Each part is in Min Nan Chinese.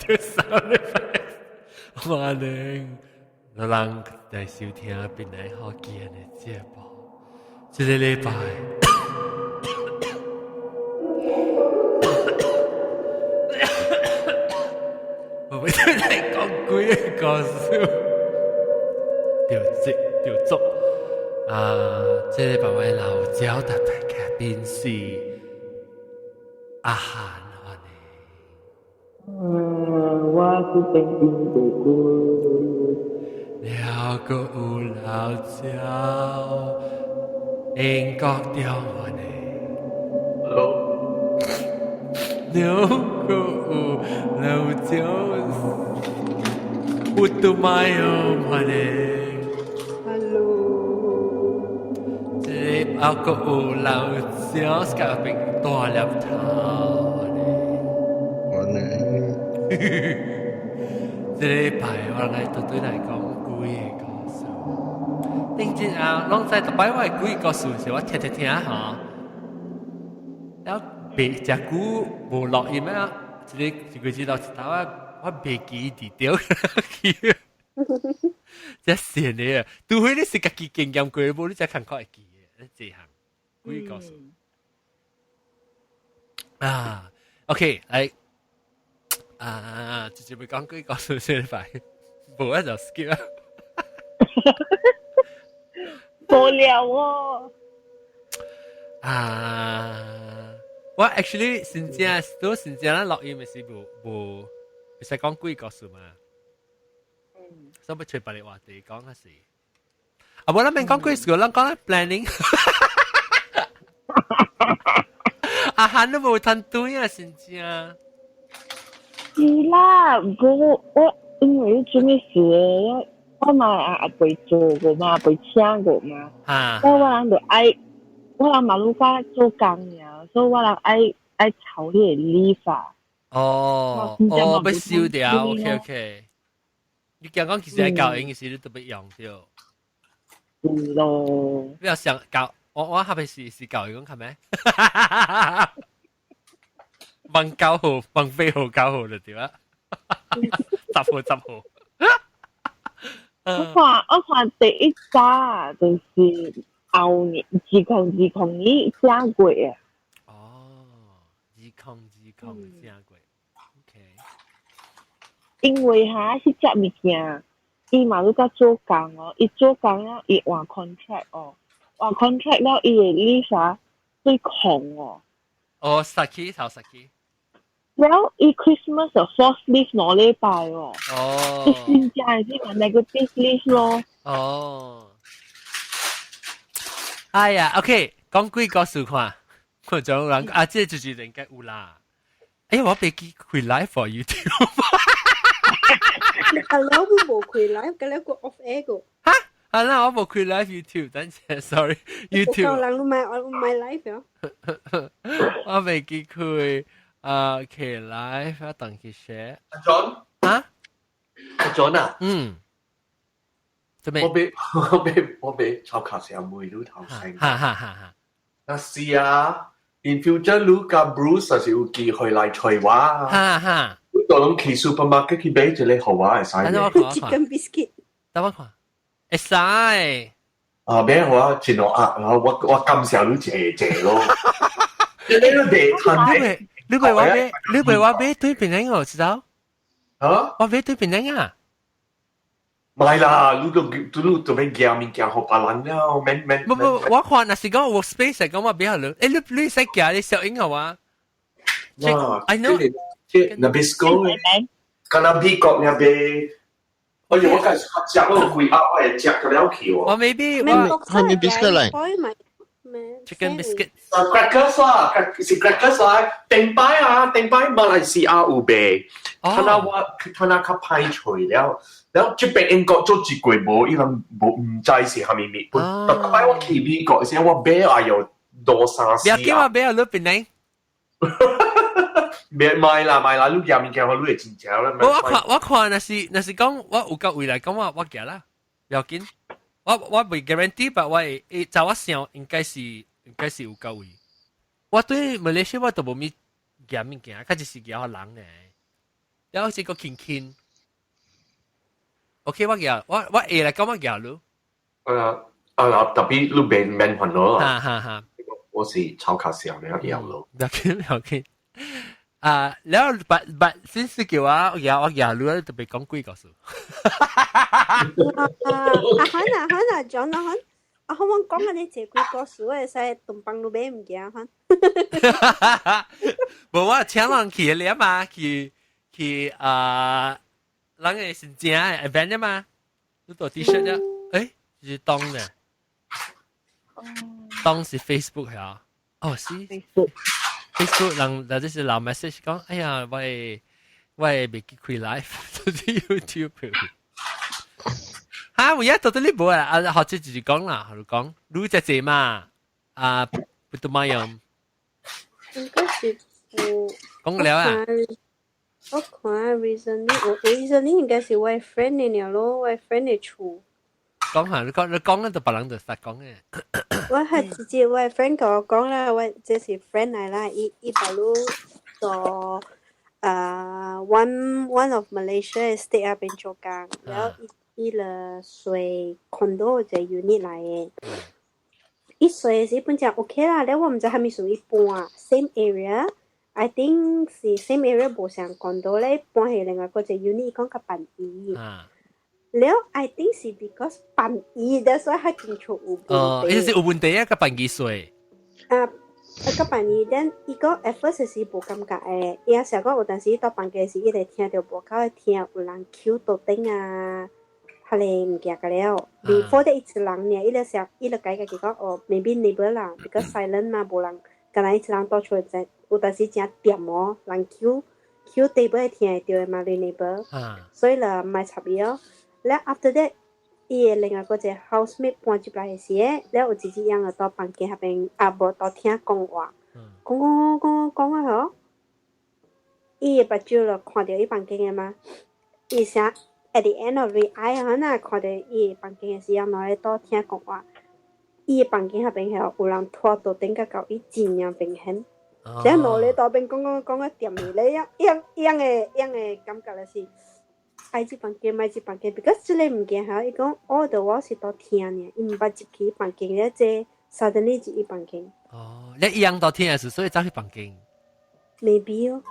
條 sound effect。歡迎人來收聽檳榔福建的節目。這個禮拜，我會對你講幾個故事，著急著足啊！這個禮拜我老焦特別嘉賓是阿韓，歡迎。我是冰冰的鬼。了個有老焦，英國中歡迎。 Hello。了個有老焦，烏都麥哦，歡迎。 Hello。這個個有老焦，是個變大粒頭，歡迎。歡迎。這禮拜我來對對來講鬼的故事。頂真啊，攏知逐擺我的鬼故事是我聽聽聽吼，了袂誠久無錄音啊，一個一個知道一頭啊，我袂記得著去。這善的啊，除非你是家己經驗過，無你才較會記的。這項鬼故事啊，OK，來啊，直接會講鬼故事這禮拜，無我就 skip 啊。無聊哦。啊，我 actually 真正都真正咱錄音的時無無會使講鬼故事嘛。所以要揣別個話題講啊是。啊，無咱免講鬼事，咱講 planning。阿韓都無趁對啊，真正。是啦，無我因為做咩事我我嘛也未做過嘛，未請過嘛。所以我人就愛，我人嘛愈較做工爾，所以我人愛愛抄迄個 leave 啊。哦哦，欲收掉，OK OK。你講講其實喺教英嘅時，你都欲用著。是咯。比較想教我我下邊是是教英講咩？問9號，問8號9號就對啦。10號10號。我看我看第一早就是後年2020年正月啊。哦，2020正月，OK。因為哈，彼隻物件，伊嘛愈較做工哦，伊做工了，伊換 contract 哦，換 contract 了，伊的 leave 啊，對空哦。哦，實起頭實起。了，伊 Christmas 就 force leave 2禮拜哦。哦。伊真正是嘛 negative leave 咯。哦。哎呀，OK，講幾個事看，看種人啊，這就是應該有啦。哎，我袂記開 live for YouTube。阿老會無開 live，咁你個 off air 個。哈？啊，那我無開 live YouTube，等陣，sorry，YouTube。我人買我買 live 啊。我袂記開啊，開 live，我等佢 share。阿 John 啊？阿 John 啊？嗯。做咩？我俾我俾我俾抄卡成妹都頭先。哈哈哈哈。那是啊，in future 你甲 Bruce 是有機會來揣我。哈哈。你到攏去 supermarket 去買一個予我會使。等我看。 Chicken biscuit。等我看。會使。啊，買予我一兩盒，然後我我感謝你謝謝咯。你都袂趁你你袂我買，你袂我買對檳榔哦，知道？啊？我買對檳榔啊！買啦，你都你都免寄物件予別人了，免免。不不，我看若是講 workspace 係講我比較你，欸，你你使寄你小英好啊？哇，I know。這 Nabisco 敢若美國那邊，哎呦，我開始食嗰個幾盒，我會食個了去喎。我 maybe 我係咪 biscuit 嚟？Chicken biscuit。啊，crackers 啦，是 crackers 啦。頂擺啊，頂擺馬來西亞有賣，他那我他那較歹揣了，然後這邊英國做一過無，伊人無毋知是啥物物。逐擺我去美國時，我買啊有多三四啊。不要緊我買啊，你檳榔。免買啦買啦，你寄物件我你會真正啦。我看我看，若是若是講我有夠未來講我我寄啦，不要緊。我我袂 guarantee，但我會會就我想應該是應該是有夠位。我對馬來西亞我都無咪寄物件，較就是寄予人呢。然後是個輕輕。OK，我夾我會來講我夾咯。啊，特別你免免煩惱啦。哈哈哈。我是超卡小你要咯。唔要緊，唔要緊。啊，然後 but 先是叫我夾我夾你，特別講鬼故事。啊，阿漢啊漢啊，John 啊漢，啊好我講緊你這鬼故事，我會使東幫路買物件漢。無我請人去了嘛，去去啊，人嘅是正 event 嘛，你做 T-shirt 啊？誒，是當嘅，當是 Facebook 係啊，哦是 Facebook Facebook 人嗱就是留 message 講，哎呀，我我未記開 live，就是 YouTube。哈，我一到到你無啊，啊，學者就是講啦，就講你只隻嘛，啊，不都嘛樣。應該是有。講了啊。我看 recently，我 recently 應該是我 friend 的了咯，我 friend 的厝。講下，你講你講咧，就別人就實講嘅。我係直接我 friend 同我講啦，我這是 friend 嚟啦，伊伊把路做啊 one of Malaysia state 入邊做工，然後伊伊了稅 condo 這 unit 來嘅。伊稅是本正 OK 啦，了我毋知蝦米屬於搬 same area。I think 是 same area 無相 condo 咧，搬去另外嗰隻 unit 講較便宜。了 I think 是 because 便宜，that's why 較清楚有問題。哦，意思是有問題啊，較便宜稅。啊，較便宜，但伊講 at first 是無感覺的，伊也想講有陣時到房間時，伊會聽到無夠會聽有人敲桌頂啊，彼个物件個了。Before 的一個人爾，伊就想，伊就解家己講哦，maybe neighbor 啦，because silent 嘛，無人，敢若伊一人倒厝在，有陣時誠掂哦，人敲敲 table 會聽會著的嘛，你 neighbor，所以就莫插伊哦。了 after that，伊的另外嗰隻 housemate 搬入來的時，了有一日樣就到房間彼邊，啊無到聽講話，講講講講講啊吼，伊的目睭就看著伊房間的嘛，伊想 at the end of the eye 啊，若看著伊的房間的時候，兩个倒聽講話，伊的房間彼邊吼有人拖桌頂甲到伊真正明顯，了兩个倒邊講講講啊掂去咧，樣樣樣的樣的感覺就是。愛這房間，莫這房間，because 這个物件吼，伊講 all the while 是都聽爾，伊毋捌入去房間咧，這 suddenly 入去房間。哦，你一樣都聽是，所以走去房間。 Maybe 哦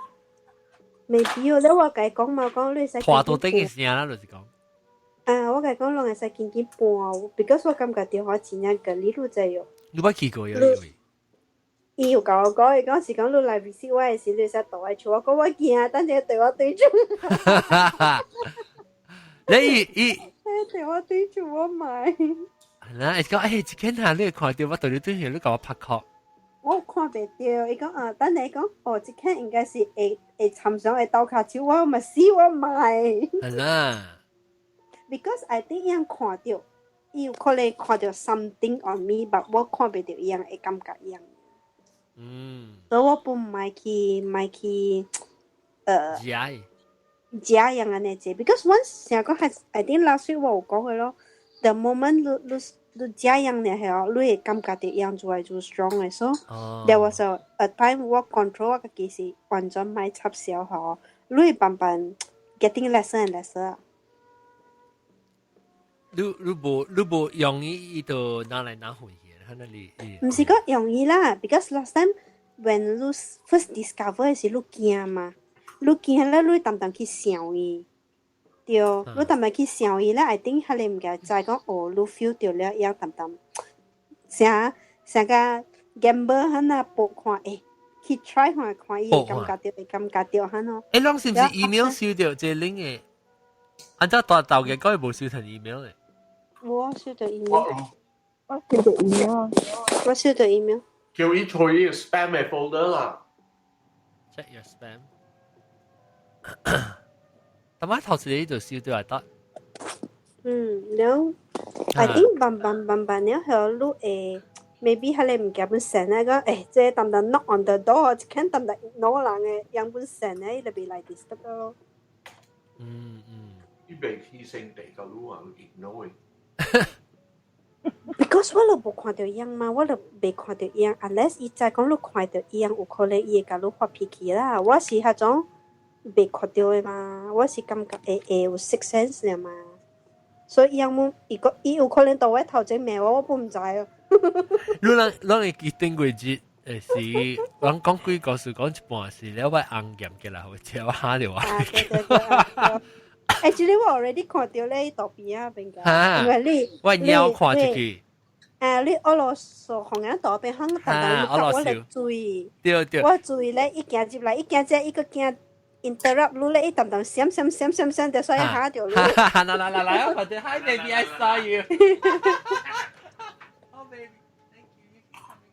，maybe 哦，你我共伊講嘛，講你會使。拖到頂嘅聲啦，就是講。啊，我共伊講攏會使緊緊搬，because 我感覺著我真正個你愈知哦。你捌去過有位？伊有共我講，伊講是講你來 visit 我的時，你會使蹛我厝，我講我驚，等陣對我對住。你伊對我對住我買。係啦，伊講欸，一見下你看到我對你對住，你共我拍殼。我看袂著，伊講啊，等下講哦，這間應該是會會參上會鬥跤手，我嘛死我買。係啦。 Because I think 伊看著，伊有可能看著 something on me，but 我看袂著伊樣會感覺樣。所以我不買去買去，食食樣按呢濟，because once 成講係，I think last week 我有講過咯，the moment 你你你食樣呢係哦，你會感覺到樣做來做 strong 的，so there was a time 我 control 我家己是完全莫插銷吼，你會慢慢 getting lesser and lesser。你你無你無容易伊就拿來拿去嘅，喺那裡。毋是講容易啦，because last time when 你 first discover 的時，你驚嘛，你驚了，你淡淡去想伊，對，你淡淡去想伊咧，I think 彼个物件知講哦，你 feel 到了，樣淡淡，成成個 gamble 喺那搏看，欸，去 try 看看伊會感覺到，會感覺到哈咯。欸，攏是毋是 email 收到這 link 的？按照大豆嘅講，無收成 email 的。我收到 email。我收到 email。我收到 email。叫伊去 spam 嘅 folder 啦。 Check your spam。但係頭先你就收到係得。嗯，了，I think 慢慢慢慢了後，你會 maybe 彼个物件本 send 咧講，欸，這個淡淡 knock on the door，一看淡淡 ignore 人的樣本 send 咧，伊就袂來 disturb 咯。伊袂起性地個路啊，ignore。 Because 我都無看著樣嘛，我都袂看著樣，unless 伊知講你看著樣，有可能伊會共你發脾氣啦。我是彼種，袂看著的嘛，我是感覺會會有 sixth sense 的嘛，所以伊冇伊個伊有可能到我頭前罵我，我都毋知哦。你人咱會記頂過節是，人講鬼故事講一半是了，我紅劍起來，我車我嚇著我。啊對對對。Actually 我 already 看著咧路邊啊邊個，因為你我鳥看出去。啊！你俄羅斯紅眼路邊響大家我來注意，對對，我注意咧，伊行入來，伊行這一個驚 interrupt 你咧，伊淡淡閃閃閃閃閃，就所以嚇著你。來來來來，我看著 Hi baby, I saw you. Oh baby, thank you. You keep coming.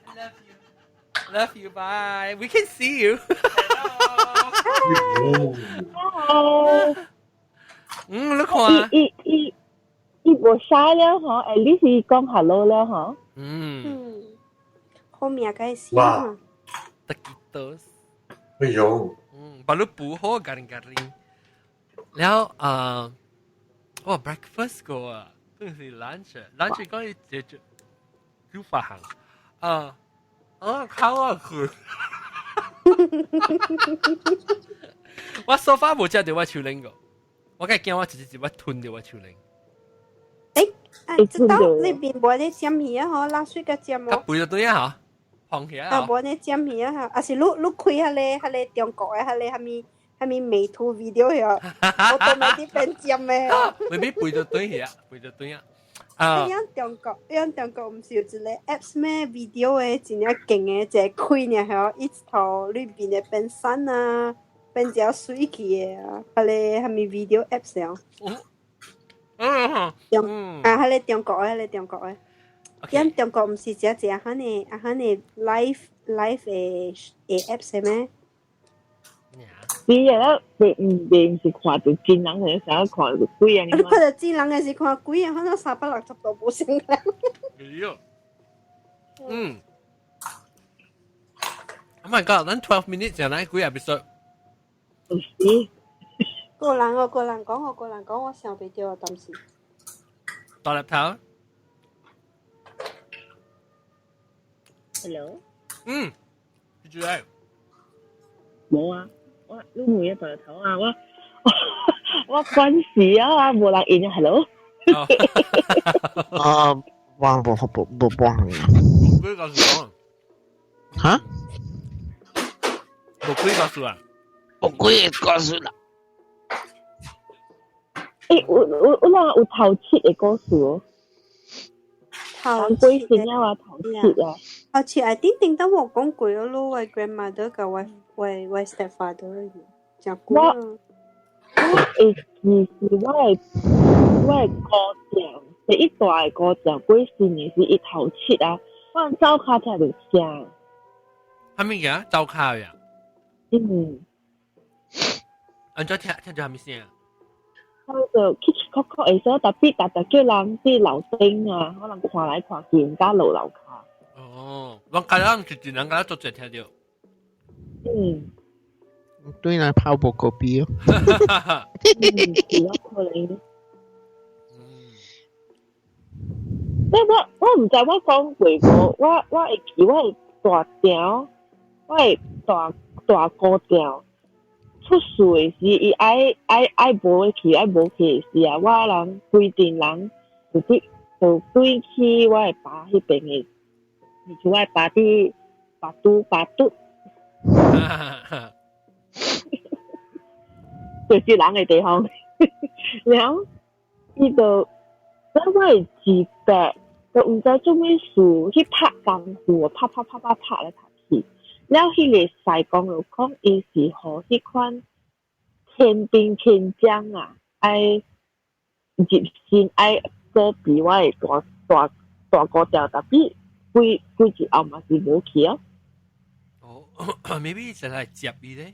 I love you. Love you. Bye. We can see you. Hello. 嗯，你看。伊伊伊無曬了嗬，at least 伊講 hello 了嗬。嗯。後面該是。哇。 Taquitos。哎呦。嗯，baru 補好 garing-garing。แล้ว啊，哇，breakfast 個啊，真是 lunch，lunch 講伊解決煮飯啊，啊，烤啊佢。我 so far 無食著我手拎過，我梗係驚我直接我吞著我手拎。誒，啊，這道那邊無咧煎魚啊，嗬，拉水個煎哦。背就對啊，嗬，放起啊。啊，無咧煎魚啊，嚇，啊是你你開彼个彼个中國的彼个啥物啥物美圖 video 呀，我都沒佇邊煎的。未必背就對啊，背就對啊。啊！樣中國，樣中國毋是有一個 apps 咩 video 的，真正勁的，一個開爾吼，伊頭裏邊的變瘦啊，變成水去的啊，彼个啥物 video apps 啊。嗯中啊，彼個中國的，彼個中國的。樣中國毋是只只哈呢啊哈呢 live live 的的 apps 咩？是啊，你唔唔是看著真人的，成日看著鬼啊！你看著真人的是看鬼啊，可能360度無相仝。哎呦，嗯。Oh my god！咱 12 minutes 就來幾 episode。是。個人我個人講，我個人講，我想袂著啊，當時。大粒頭。 Hello。嗯。住嚟。冇啊。我你問一大頭啊！我我關事啊！無人應，hello。啊，我無無無無。無鬼故事講。嚇？無鬼故事啊？無鬼故事啦。欸，有有有人有頭七的故事哦。頭鬼神啊，頭七啊。頭七，I think 頂當我講過咯，我 grandmother 佮我我 stepfather 真久啊。我會記是我的姑丈，第一大的姑丈過身的是伊頭七啊，我走跤聽著聲。啥物嘢？走跤呀？嗯。按怎聽聽著啥物聲？他就咳咳咳咳會聲，特別特特叫人佇樓頂啊，可能看來看去，毋敢落樓跤。哦，我感覺毋是一人敢做濟聽著。嗯。對來跑步個比哦。嗯，是啊，可能。我我毋知我講過無，我我會記我的大條，我的大大姑丈出事的時，伊愛愛愛無去，愛無去的時啊，我人規陣人就對就對去我的爸彼邊的，就是我的爸佇巴都巴都，就是人的地方，然後伊就我會自白，就毋知做咩事去拍功夫，拍拍拍拍拍來拍去。了彼個師公就講，伊是予彼款天兵天將啊，愛入身愛保庇我的大大大姑丈，特別幾幾日後嘛是無去啊。哦，maybe 就來接伊咧。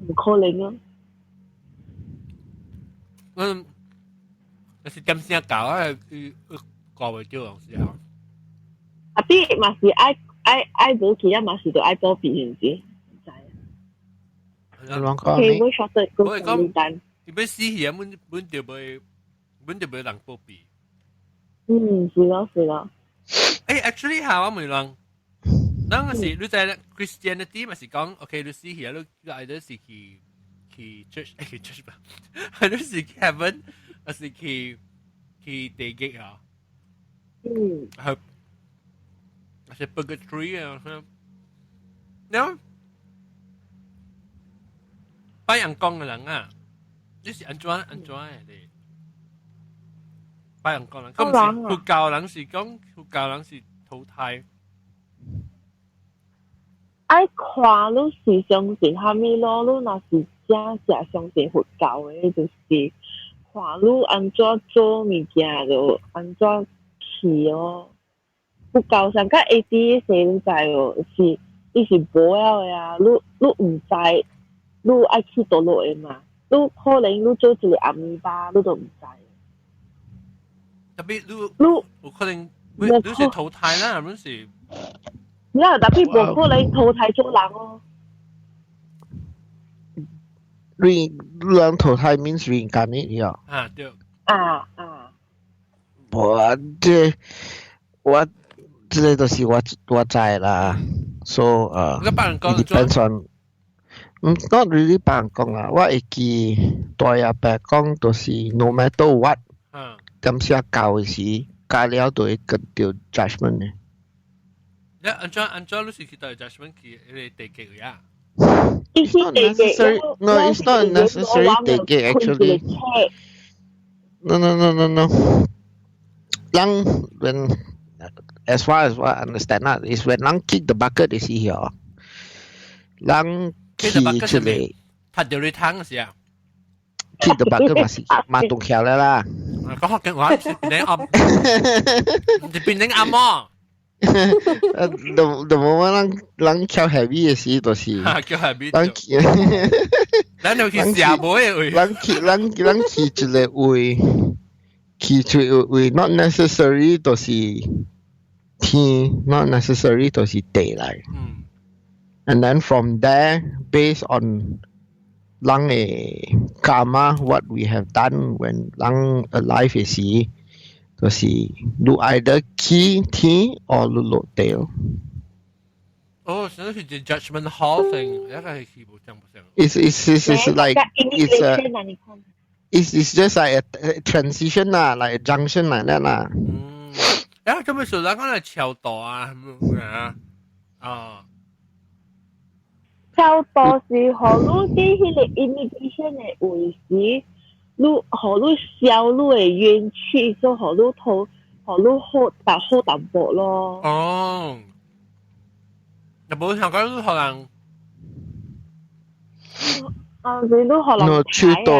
毋可能啊。嗯，是點聲搞啊？伊搞袂著時候。啊，比嘛是愛愛愛無去啊，嘛是著愛保庇，是毋是？毋知啊。亂講。我曉得我講，伊欲死去啊，阮阮著袂，阮著袂人保庇。嗯，是咯是咯。欸，actually 下我問人，咱是你知 Christianity 嘛是講，OK，你死去你你 either 是去 church 去 church 吧，你是去 heaven，還是去地獄啊？嗯。係，還是 purgatory 啊？然後拜尪公嘅人啊，你是按怎按怎嘅？你拜尪公人，咁唔是佛教人是講佛教人是投胎。愛看你是相信啥物咯，你若是真正相信佛教的，就是看你按怎做物件就按怎去哦。佛教上較會知說你知哦，是伊是無了的啊，你毋知你愛去佗落的嘛，你可能你做一個阿米巴，你都毋知。特別你你有可能你是投胎啦，你是。你特別無可能投胎做人哦。人投胎 means reincarnate 呀。啊對。啊啊。無這我這個就是我知啦，so depends on 唔 not really 別人講啦，我會記大阿伯講就是 no matter what，點寫教的時，教了就會跟著 judgment 的。你按怎按怎你是去到 judgment 去彼个地獄呀？ It's not necessary. No, it's not necessary 地獄 actually. No. 人 when as far as what I understand 啦，is when 人 kick the bucket 的時候，人去這個踢掉你湯時啊，kick the bucket 嘛是馬動橋了啦。講福建話是變成暗，是變成暗魔。 The moment 人人跳 heavy 的時，就是叫 heavy，人咱就去食無的位，人去人人去一個位，去一個位，not necessary 就是天，not necessary 就是地來。And then from there, based on 人的 karma, what we have done when 人 alive 的時，就是你 either 去天 or 你落地咯。哦，所以是 judgment hall 性，一個係去無像不像。 It's like it's just like a transition 啦，like a junction like that 啦。嗯，誒，咁樣說，咱講係超度啊，啊，啊。超度是予你佇彼個 immigration 的位時，你予你消你的怨氣，所以予你討，予你好淡好淡薄咯。哦，若無想講你予人，啊，是你予人 No, 超度。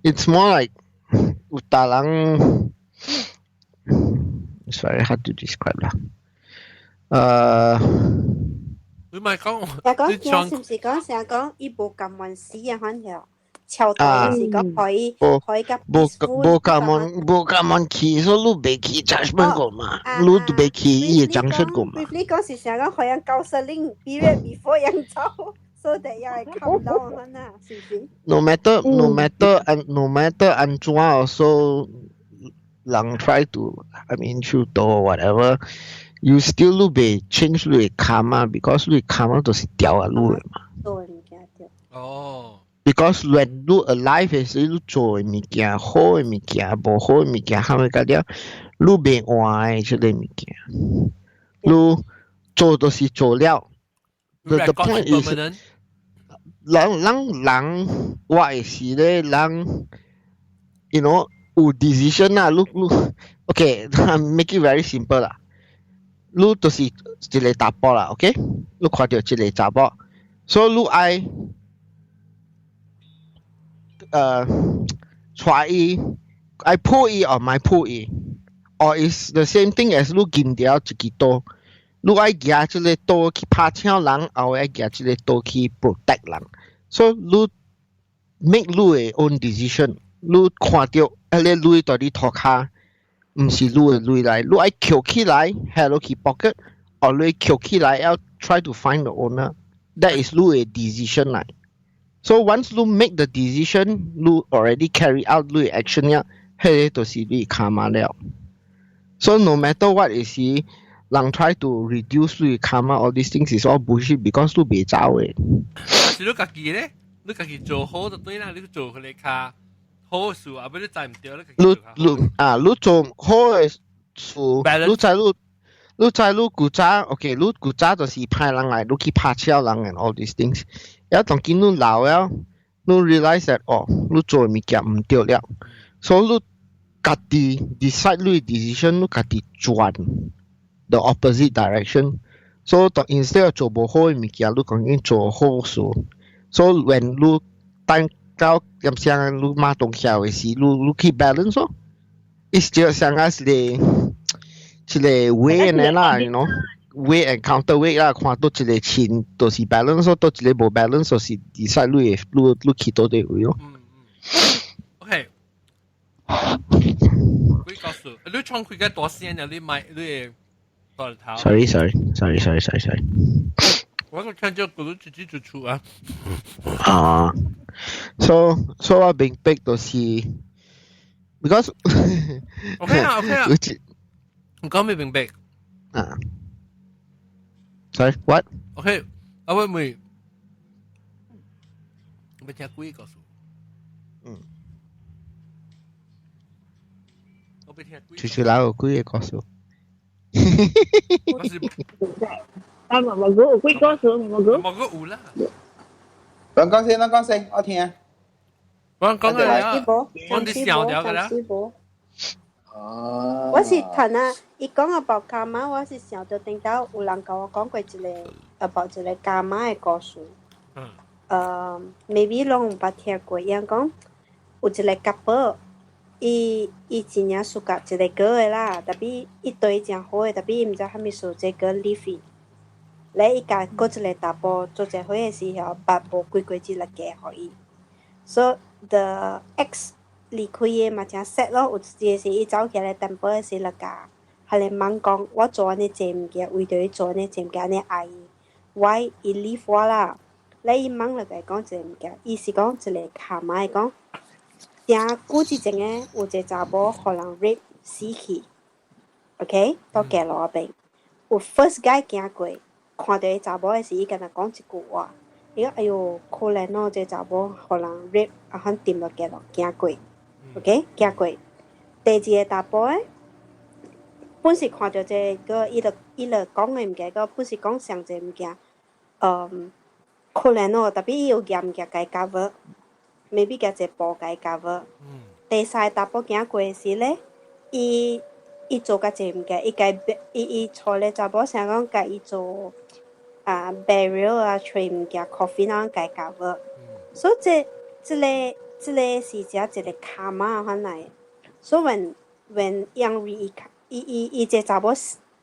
It's more like 有逐人，it's very hard to describe 啦。你咪講，成講是毋是講成日講伊無甘願死啊？反正超度是講可以可以甲無無甘願無甘願去，所以你袂去 judgment 過嘛，你都袂去伊個 junction 過嘛。你講是成日講予人 counseling period before 人走，所以要會 calm down 反啊，是毋是？No matter no matter 按怎 also 人 try to I mean 超度 whatever。You still 你袂 change 你的 karma because 你的 karma 就是掉啊你的嘛。做的物件對。哦。 Because when 你 alive 的時，你做的物件，好的物件，無好的物件，後尾個了，你袂換的這個物件，你做就是做了。The point is，人人人，我的是咧，人，you know 有 decision 啦，你你，OK，make it very simple 啦。你就是一個查埔啦，OK？你看著一個查埔，所以你愛帶伊，愛抱伊 or 莫抱伊，or is the same thing as 你見著一支刀，你愛舉這個刀去拍槍人，抑愛舉這個刀去 protect 人，所以你 make 你的 own decision，你看著彼个鐳佇你塗跤。毋是你的鐳來，你愛抾起來，下落去 pocket，or 你抾起來要 try to find the owner。That is 你的 decision 來。So once you make the decision，你 already carry out 你的 action 了，彼個就是你 karma 了。So no matter what 是，人 try to reduce 你 karma all these things is all bullshit because 你袂走的。是你家己咧，你家己做好就對啦，你做佢哋較好事，啊，不你知毋對，你你你啊，你做好的事，你知你你知你古早，OK，你古早就是歹人來，你去拍撨人 and all these things。一當見你老了，你 realize that 哦，你做的物件毋對了，所以你家己 decide 你 decision，你家己轉 the opposite direction。所以當 instead of 做無好的物件，你講緊做好事。所以 when 你等到點聲你馬動曉的時，你你去 balance 咯。It's 就像啊是個一個 weight 的啦，you know。weight and counterweight 啦，看佗一個輕就是 balance 咯，佗一個無 balance 就是 decide 你會你你去佗佗位咯。嗯嗯。OK。幾個數？你創開個大聲啊！你買你大頭。 Sorry sorry sorry sorry sorry sorry。我個聽咗嗰度自己做出啊。啊，so so 我明白就是 because OK 啊 OK 啊，唔講未明白。啊。Sorry what？ OK，阿妹妹，欲聽幾個故事？嗯。我欲聽幾。出出來有幾個故事？我是。啊，無無講有幾個故事，無講。無講有啦。咱講先，咱講先，我聽。我講啦，我你想掉㗎啦。哦。我是睇啊，伊講 about karma，我是想到頂到有人共我講過一個 about 一個 karma 的故事。嗯。maybe 攏有捌聽過，伊講有一個 couple，伊伊真正 suka 一個 girl 的啦，tapi 伊對伊誠好的，tapi 伊毋知啥物事這個 leave 伊。咧伊共閣一個查埔做一伙的時候，捌無幾個月就嫁予伊。So the ex 離開的嘛誠 sad 咯，有一日時伊走起來淡薄的時，就共彼個問講，我做按呢濟物件，為著伊做按呢濟物件，按呢愛伊，why 伊 leave 我啦？咧伊問就共伊講一個物件，伊是講一個 karma，伊講，誠久之前个有一個查某予人 rape 死去，OK，佇街路仔邊，有 first guy 行過，看著彼查某的時，伊敢若講一句話，伊講哎喲，可憐哦，這查某予人 rape，啊，款沉落街路行過，OK，行過。第二個查埔咧，本是看著這個，伊就伊就講的物件，個本是講上濟物件，嗯，可憐哦，tapi 伊有夾物件共伊 cover，maybe 夾一個布共伊 cover。第三個查埔行過的時咧，伊伊做較濟物件，伊共伊伊帶咧查某想講共伊做啊 burial 啊，揣物件 coffin 啊，共伊 cover。所以這這個這個是只一個 karma 款來。所以 when when 樣 re 伊伊伊這查某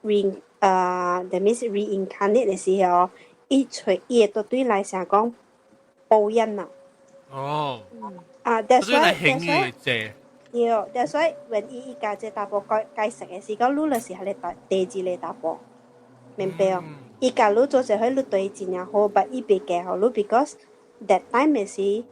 re 呃，that means reincarnate 的時候，伊揣伊會對對來想講報應啊。哦。啊，that's why that's why 對，that's why when 伊伊共這查埔解解釋的時講，你就是彼個第二個查埔，明白哦？伊共你做一伙，你對伊真正好，but 伊袂嫁予你，because that time 的時，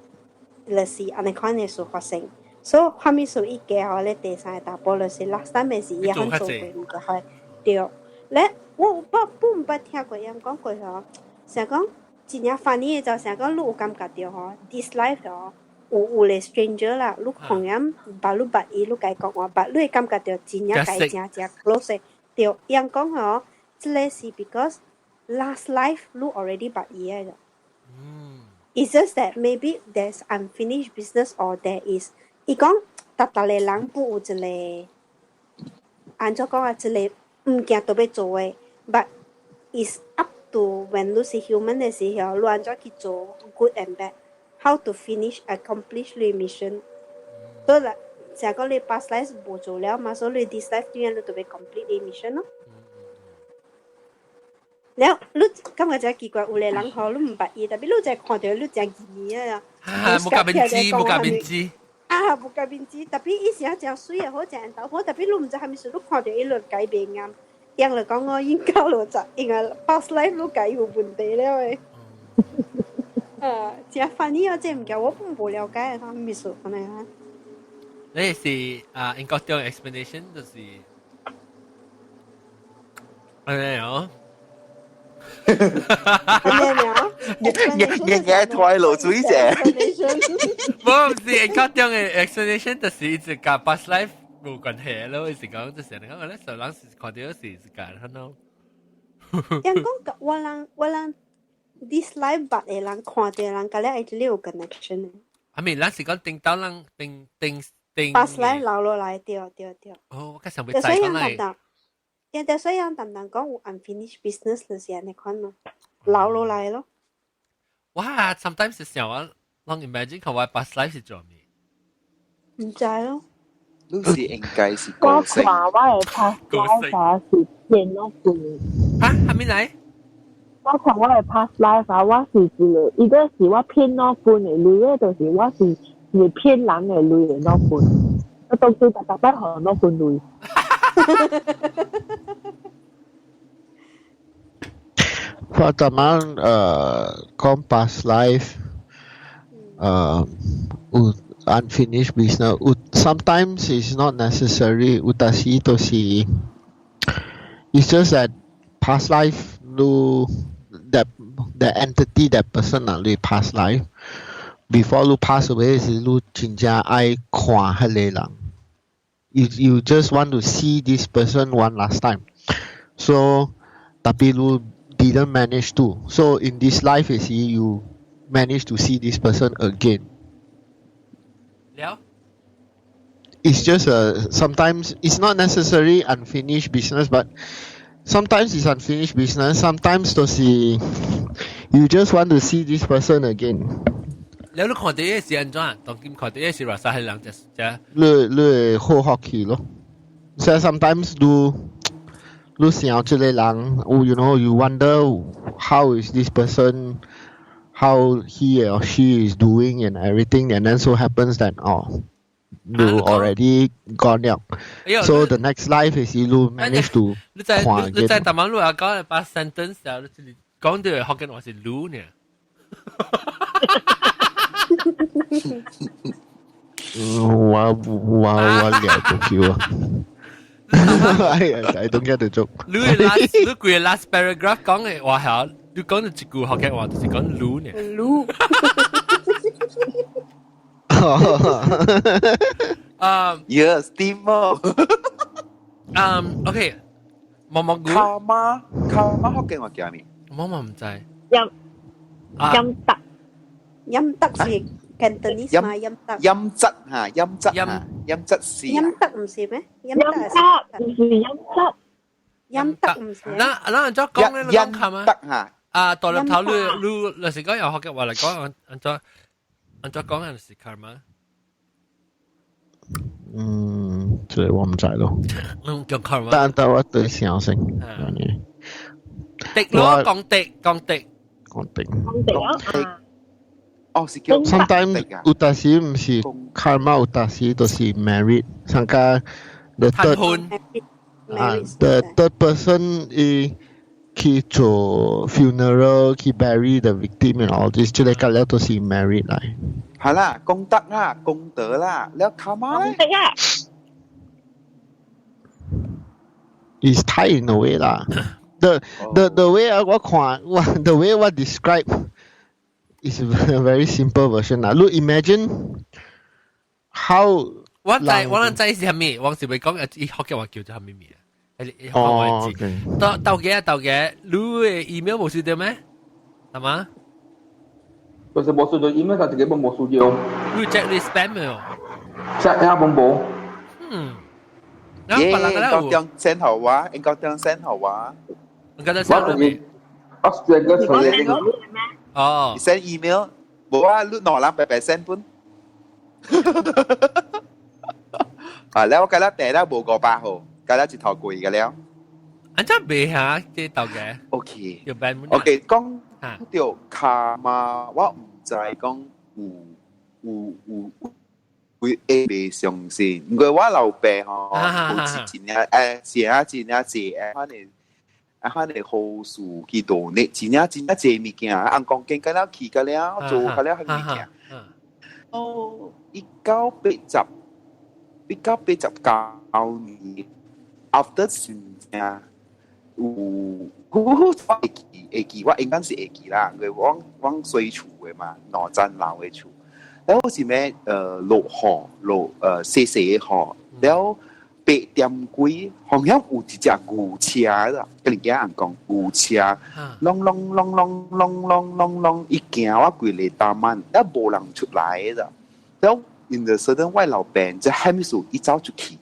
就是按呢款的事發生。所以，啥物事伊嫁予咧第三個查埔，就是 last time 的時，伊肯做過物件，開對。咧，我有捌不毋捌聽過伊講過吼，想講真正 funny 的就想講你有感覺著吼，this life 吼。有有個 stranger 啦，你可能捌你捌伊，你共伊講話，捌你會感覺著真正共伊誠誠 close 的。對，伊人講吼，這個是 because last life 你 already 捌伊的。嗯。It's just that maybe there's unfinished business or there is，伊講逐逐個人不有一個，按怎講啊，一個物件都欲做的，but it's up to when 你是 human 的時候，你按怎去做 good and bad。How to finish accomplish 你 mission？所以啦，成個你 past life 無做了嘛，所以你 this life 點樣你都欲 complete 你 mission 咯。了，你感覺真奇怪，有個人吼，你毋捌伊，tapi 你就看著你誠見啊。無共面子，無共面子。啊，無共面子，tapi 伊是誠媠的好，誠緣投好，tapi 你毋知啥物事，你看著伊就改變啱。人就講我應該就就應該 past life 你改有問題了的。啊，誠 funny 啊！這物件我本無了解啊，啥物事按呢啊？你是啊，英國中 explanation 就是哎喲。咩咩？日日台路水者。無是較中嘅 explanation，就是一直佮 past life 無關係咯，是講就是你講咧，受人是看到是是㗎，可能。人講我人 this life 捌的人看到人，佮你 actually 有 connection 的。 I mean，咱是講頂到人頂頂頂。 past life 留落來，對對對。哦，我較想欲知講來。人哋所以人淡淡講有 unfinished business 就是按呢款咯，留落來咯。哇，sometimes 是想我，攏 imagine 看我 past life 是做咩？毋知咯。你是應該是我看我的 past life 啊是騙我鬼。嚇，係咪來？我看我的 past life 啊，我是一個，伊個是我騙我分的鐳的，就是我是是騙人的鐳的攞分。我當時逐逐擺予攞分鐳。我昨晚講 past life 有 unfinished business 有 sometimes it's not necessary 有當時就是 it's just that past life 你 that the entity that person 啊你 past life before 你 pass away 時你真正愛看彼個人 you just want to see this person one last time so tapi 你 didn't manage to so in this life is you manage to see this person again 了 it's just a sometimes it's not necessarily unfinished business but sometimes it's unfinished business sometimes 就是 you just want to see this person again 了你看到是按怎？當今看到是話啥係人就就你你會好好奇咯。所以 sometimes 你想這個人，you wonder how is this person, how he or she is doing and everything, and then so happens that oh, you already gone 了。So the next life is you manage to 你在你在大馬路啊講把 sentence 啊，你講到福建話是滷呢。我了就叫啊。I don't get the joke。你 last 你規個 last paragraph 講嘅話係，你講咗一句福建話就是講滷呢。滷。啊，Yes, Timo。嗯，OK，毛毛菇。卡媽卡媽福建話叫咩？我嘛毋知。陰陰德。陰德是 Cantonese 嘛？陰德。陰質嚇，陰質嚇，陰質是。陰德毋是咩？陰德毋是陰質。陰德毋是。那那按怎講咧？陰德嚇。啊，大粒頭你你，若是講用福建話嚟講，按按怎按怎講係是 karma？嗯，這個我毋知咯。嗯，叫 karma。但但我對相信。滴咯，講滴，講滴。講滴。講滴啊！哦，是叫 Sometimes 有當時毋是 karma，有當時就是 merit。上加 the third 啊，the third person 伊去做 funeral，去 bury the victim and all this，這個個了都是 merit 來。係啦，功德啦，功德啦，了 karma 咧？功德啊！Is tied in a way 啦。The way 我看我 the way 我 describe is a very simple version 啦。你 imagine how 我知我知是啥物，我是會講伊福建話叫做啥物名？哦，到到嘅到嘅，你的 email 無收到咩？係嘛？就是無收到 email，但自己冇無收到。你 check 你 spam 沒有？check 下冇無。嗯。耶，應該點 send 予我，應該點 send 予我。應該 send 予我是個出嚟。哦。 send email，無啊，你兩人白白 send 本。啊，了我今日訂了無500號，今日一頭貴個了。按怎賣嚇？這頭家。 OK。要辦 OK，講到卡嘛，我毋知講有有有會會相信，因為我老爸吼，有是真正誒，真正真正濟誒，反正啊，反正好事去做呢，真正真正濟物件，按講經個了去個了，做個了彼物件。哦，1989年，after 真正有，我會記會記，我應該是會記啦，因為我我細厝的嘛，兩層樓的厝。了是咩？落雨，落細細的雨，了8點幾，好像有一隻牛車啦，跟人家人講牛車，啷啷啷啷啷啷啷啷，伊行我規个 taman，了無人出來的。了 in the sudden 我老爸這啥物事，伊走出去，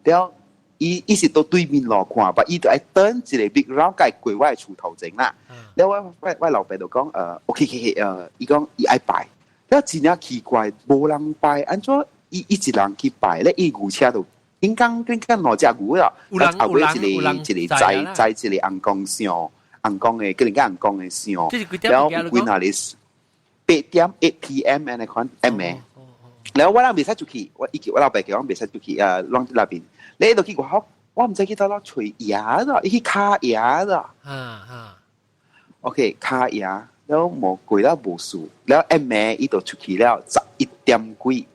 了伊伊是到對面路看，但伊就愛轉一個 big round，共過我的厝頭前啦。了我我我老爸就講，OK OK，伊講伊愛拜，了真正奇怪，無人拜，按怎伊伊一人去拜咧？伊牛車就應該應該兩隻牛啦，後尾一個一個載載一個尪公像，尪公的，叫人家尪公的像，了幾若日8點 8 p.m. 按呢款暗暝。了我人袂使出去，我伊叫我老爸叫我袂使出去啊，攏佇內邊。你就去外口，我毋知去佗落揣爺啦，伊去敲爺啦。OK，敲爺，了無過了無事，了暗暝伊就出去了，11點幾，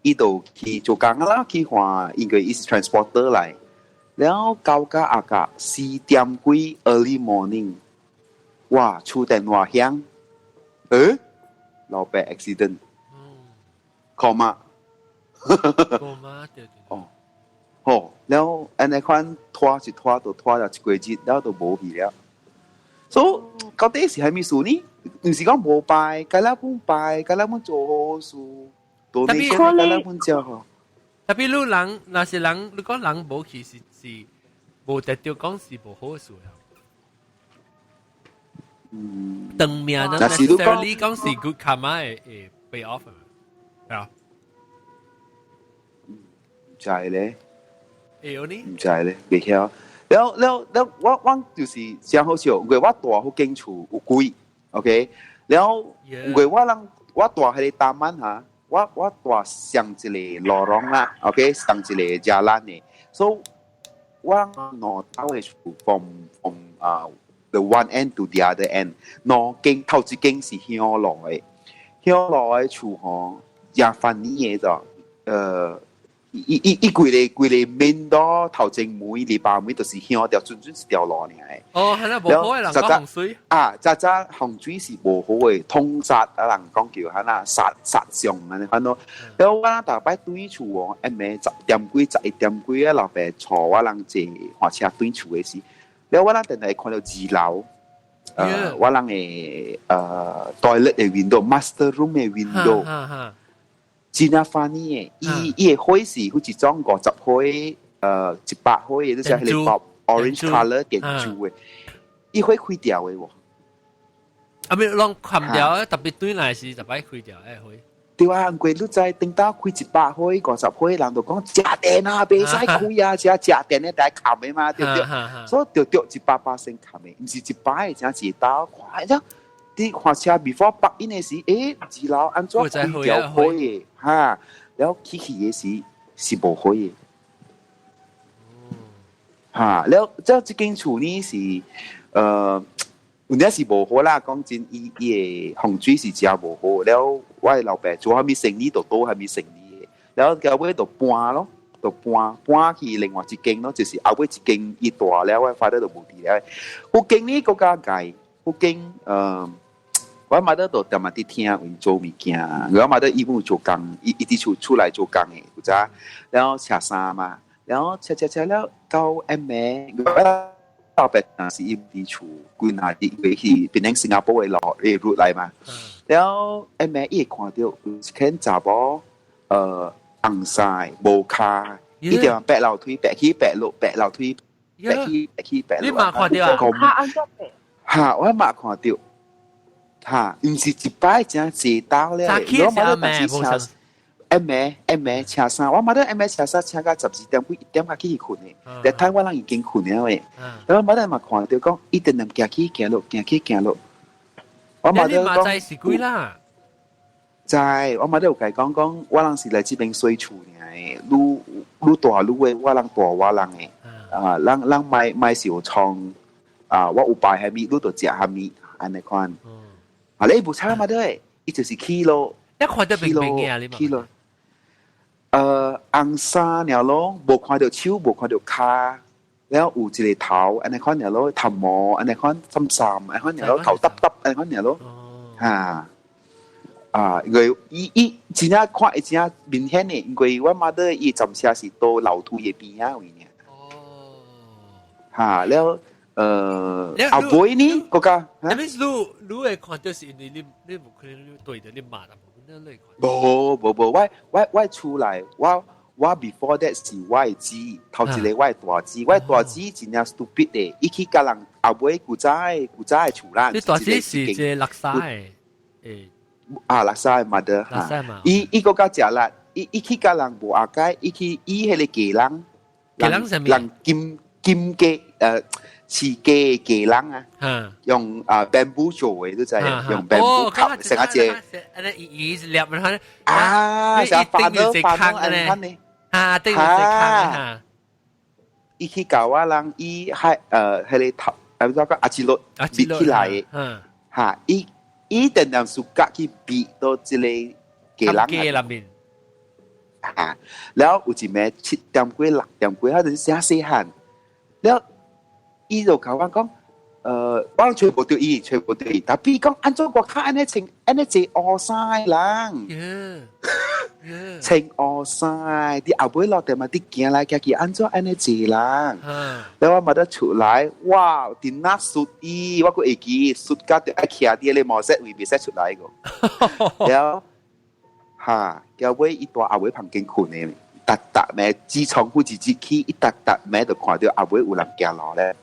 伊就去做工啦，去看，因為伊是 transporter 來。了到甲阿甲4點幾 early morning，哇，厝電話響，老爸 accident。coma。 coma 對對。哦，好，了按呢款拖一拖就拖了一個月，了就無去了。所以到底是啥物事呢？毋是講無拜，該咱本拜，該咱本做好事，多你該咱本做好。 Tapi 你人，若是人，你講人無去是是無得到講是無好事啊。長命呢，necessarily 講是 good karma 會會 pay off 係啊。毋知咧，會有呢？毋知咧，袂曉。了了了，我我就是真好笑，因為我住彼間厝有鬼，OK。了，因為我人我住彼個 taman 哈，我我住上一個 lorong 啦，OK，上一個 jalan 的，所以我兩兜的厝 from 啊 the one end to the other end，兩間頭一間是向路的，向路的厝吼，也 funny 的就，伊伊伊規个規个面都頭前門、禮拜門就是向條準準一條路爾的。哦，係啦，無好的人講風水。啊，早早風水是無好的，通殺啊人講叫哈那殺殺相按呢款咯。了我逐擺轉厝哦，暗暝10點幾、11點幾啊，老爸帶我人坐火車轉厝的時，了我人定定看到二樓，我人的toilet 的 window、master room 的 window。真正 funny 的，伊伊的火是好一種50歲，100歲的，就是彼個 orange colour 電珠的，伊會開掉的喎。啊，咪攏砍掉，特別對來是特別開掉的火。對啊，過你知頂到開100歲、50歲，人就講食電啊，袂使開啊，食食電的來砍的嘛，對不對？所以著著100%砍的，毋是100個，真一刀看咗。你看車 before 北因的時，二樓按怎開條火的？哈，了起去的時是無火的。哈，了這這間厝呢是，有影是無好啦。講真，伊伊的風水是真無好。了，我的老爸做啥物生意就倒啥物生意的。了，到尾就搬咯，就搬搬去另外一間咯，就是後尾一間伊大了，我 father 就無佇了。彼間呢閣較礙，彼間我媽都就恬恬佇聽𪜶做物件，我媽都伊有做工，伊伊佇厝出來做工的，有知？然後車衫嘛，然後車車車了到暗暝，我老爸若是伊佇厝，規若佇過去變成新加坡的路的 route 來嘛。然後暗暝伊會看到有一間查某，紅衫無跤，伊就爬樓梯，爬起爬落，爬樓梯，爬起爬起爬落。你嘛看到啊？哈，我嘛看到。哈，毋是一擺真濟刀咧。我嘛當時車暗暝暗暝車衫，我嘛得暗暝車衫車到12點幾1點才去睏的。但睇我人已經睏了的。然後我嘛看到講，伊直直行起行落，行起行落。我嘛得講是幾啦？知，我嘛得有共伊講講，我人是來這邊洗厝爾的，愈愈大愈的，我人大我人的。啊，咱咱莫莫受創啊！我有拜啥物，你就食啥物，按呢款。啊，你無差嘛對，伊就是起咯，一看到明明嘅啊，你起咯。紅衫爾咯，無看到手，無看到跤。了有一個頭，按呢款爾咯，頭毛按呢款深深，按呢款爾咯，頭耷耷按呢款爾咯，哈。啊，因為伊伊真正看伊真正明顯的，因為我媽的伊暫時是到老土的邊仔位呢。哦。哈，了，阿妹呢？國家？那邊你你會看到是因為你你無可能你對著你媽啦，無你看。無無無，我我我出來，我我 before that 是我的姊，頭一個我的大姊，我的大姊真正 stupid 的，伊去共人後尾古早的古早的厝啦。你大姊是一個垃圾的，誒。啊，垃圾 mother 哈，伊伊閣較食力，伊伊去共人無阿解，伊去伊彼個家人，家人啥物？人金金雞飼雞的雞籠啊，用啊 bamboo 做的，你知用 bamboo 吸成一隻，按呢伊伊是粒啊，成發到發到按呢，啊，頂住一空哈，伊去教我人，伊還彼個頭，啊，怎講阿吉洛立起來，哈，伊。伊定定暑假去避到這個家人內面，啊，了有一暝7點幾6點幾，他就是寫細漢，了伊就共我講，我揣無著伊，揣無著伊，tapi 講按怎我較按呢穿按呢坐烏衫的人，穿烏衫，佇後尾落地嘛，佇行來行去，按怎按呢坐人？了我嘛得出來，哇！佇那術伊，我閣會記，術甲著愛徛佇彼個毛色位，袂使出來個。了，哈，後尾伊蹛後尾房間睏的，逐逐暝自從好一日起，伊逐逐暝就看著後尾有人行路咧。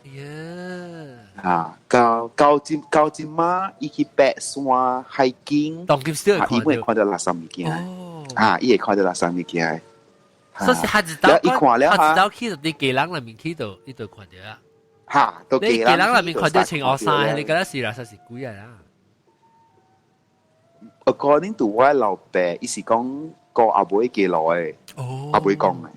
啊，到到今到今嘛，伊去爬山 hiking，伊會看著垃圾物件。啊，伊會看著垃圾物件。所以他知道，伊看了，他知道去到佇家人內面去到，伊就看著啦。哈，到家人內面看著穿烏衫，你覺得是垃圾是鬼啊？ According to 我老爸，伊是講過阿妹過來的，阿妹講的。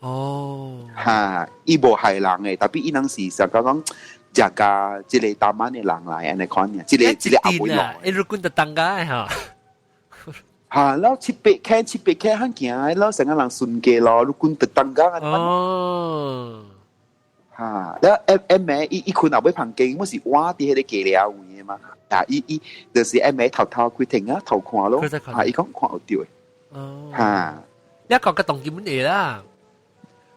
哦，哈，伊無害人的，tapi 伊人是想講講食家這個大滿的人來按呢款爾，這個這個阿妹來。伊如果就當家哈。哈，了七八塊七八塊很行，了成個人順街咯，如果就當家。哦。哈，了暗暗暝伊伊睏後尾房間，我是倚佇彼個街了位的嘛。啊，伊伊就是暗暝偷偷開庭啊，偷看咯。啊，伊講看有著的。哦。哈。你講個當今會啦。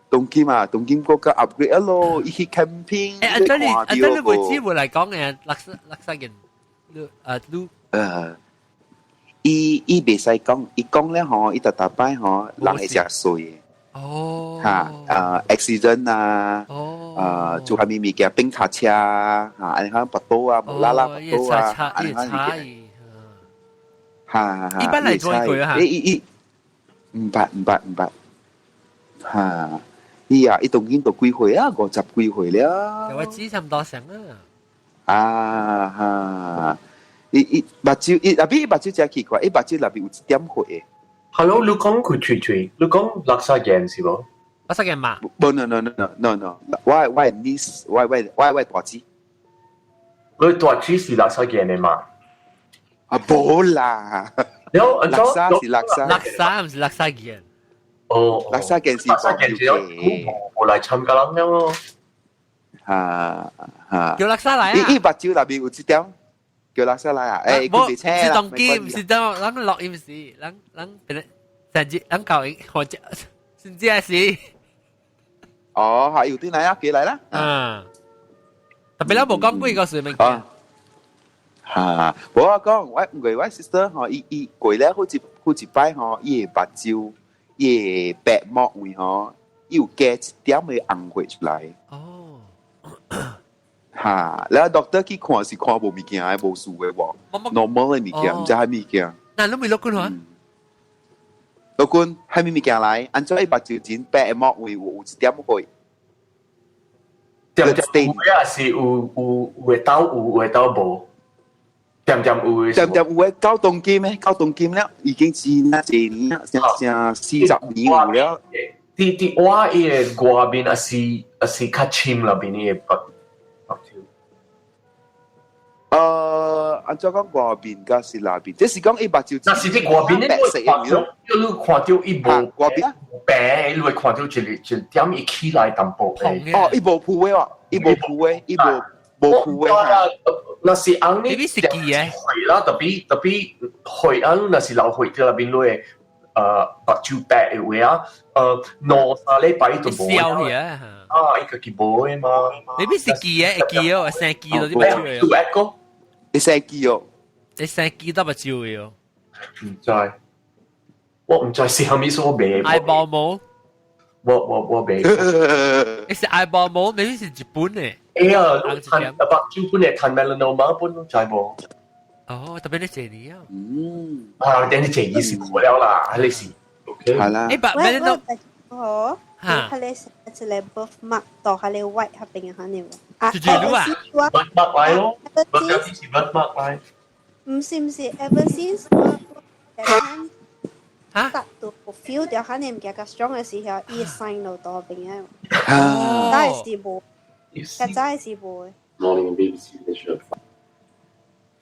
當今啊，當今閣較 upgrade 咯，伊去 camping。欸，按照你按照你位置來講嘅，垃圾垃圾人，你啊你。伊伊袂使講，伊講咧吼，伊逐逐擺吼，人會食衰的。哦。哈，accident 啊，哦。做啥物物件，冰卡車啊，哈，按呢款跋倒啊，無啦啦跋倒啊，按呢款物件。哈哈。一般來做過哈。伊伊伊，毋捌毋捌毋捌。哈，伊啊，伊當今都幾歲啊？50幾歲了。我知差唔多成啊。啊哈。伊伊目睭伊那邊目睭真奇怪，伊目睭內邊有一點血。 Hello，你講佢吹吹，你講垃圾人是無？垃圾人嘛？無，no no no no no no，我我 niece，我我我我大姊。你大姊是垃圾人的嘛？啊，無啦。垃圾是垃圾。垃圾毋是垃圾人。哦，垃圾人是垃圾人是有無來參加人了咯。哈哈。叫垃圾來啊！伊伊目睭內邊有一點。叫垃圾來啊！欸，佢袂請啦。是當機，毋是當，咱錄音是，咱咱別人，甚至咱教或者甚至係是。哦，係有啲來啊，過來啦。嗯。特別咱無講幾個事物件。哈，無我講，我因為我 sister 吼，伊伊過了好一好一擺吼，伊的目睭，伊的白膜位吼，伊有加一點的紅血出來。哦。哈，了 doctor 去看是看無物件的，無事的無，normal 的物件，毋知啥物件。那你未落君話？老君，啥物物件來？按怎伊目睭前白的膜位有有一點血？點點有啊，是有有有會兜有，會兜無。點點有的。點點有的到當今咩？到當今了，已經是那幾年，成成40年有了。佇佇我伊的外面，抑是抑是較深內面伊的目目睭？按怎講外面甲是內面？這是講伊目睭。若是佇外面，你會看到，你看到伊無外面白，你會看到一個一點伊起來淡薄的。哦，伊無鋪的喎，伊無鋪的，伊無無鋪的。若是紅你是記的血啦，特別特別血啊，若是流血佇內面落，目睭白的話啊，兩三禮拜就無。消去啊！啊，伊家己無的嘛。你必是記的，會記哦，生記到啲目睭的。有一個，會生記哦，會生記到目睭的哦。毋知，我毋知是啥物所賣。 Eyeball 毛，我袂。你是 eyeball 毛，你是日本的。哎呀，趁目睭本來趁 melanoma 本攏知無？哦，特別你這裡啊。嗯。啊，等你這意是過了啦，你是 OK。係啦。誒，把 melanoma 哦，佢哋一個 birthmark 到佢哋 white 嗰邊嘅肯定。啊，就住啊？birthmark 來咯，birthmark 是 birthmark 來。唔是唔是，ever since 我嚇？達到 feel 到肯定唔記得 strong 嘅時候，伊 sign 到到邊嘅。哦。但係是無，較早係是無。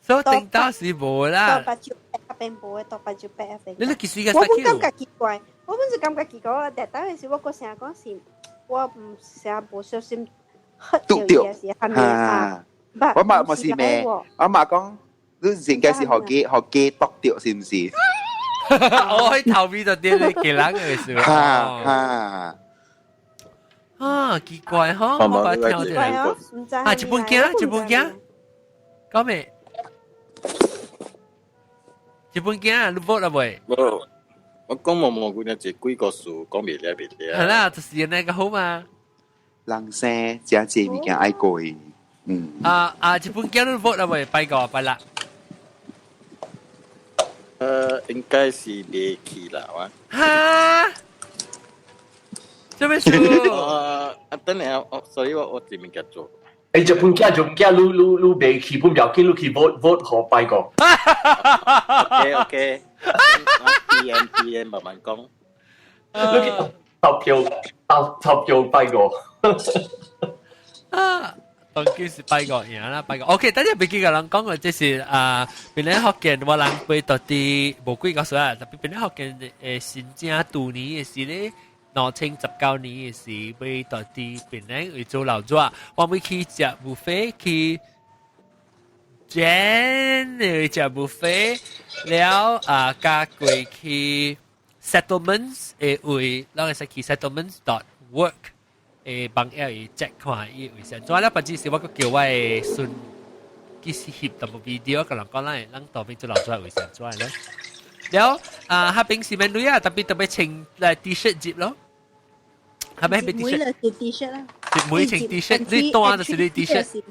所以頂到是無啦。到八九八邊無的，到八九八邊。你幾歲個？我本感覺奇怪，我本是感覺奇怪。第當時我閣成日講是，我唔成日無小心喝掉嘅時候，啊！我嘛嘛是咩？我嘛講，你應該是學機學機篤掉，是唔是？我喺頭尾就跌你幾人嘅事。哈哈。啊，奇怪嗬！我把聽到。啊，一本鏡，一本鏡，講咩？一本鏡，你報啦未？無，我講毛毛姑娘一幾個數，講袂了袂了。係啦，就是那個好嘛。人生真濟物件愛過，嗯。啊啊！一本鏡你報啦未？拜個拜啦。應該是未去啦，我。哈？做咩事？啊，等下，我所以我這物件做。誒，日本囝就囝，你你你未去本要緊，你去 vote vote 予拜個。 OK OK。P M P M 慢慢講。你去投票投投票拜個。啊，當今是拜個贏啦，拜個。OK，等陣別記個人講個，這是啊，檳榔福建我人飛到佇無幾個歲啊，特別檳榔福建誒新正舊年的時咧。2019年的時，欲到佇檳榔為做老熱，我欲去食 buffet 去煎去食 buffet 了啊，加過去 settlements 的位，咱會使去 settlements.work 的網頁去 check 看伊位是按怎了。別只是我閣叫我的孫去翕淡薄 video，共人講咱咱當邊做老熱位是按怎咯。了啊，彼邊是免鐳啊，特別特別穿來 T-shirt 入咯。係咪係 T 恤？每是 T-shirt 啦。每穿 T-shirt，你單就是你 T-shirt，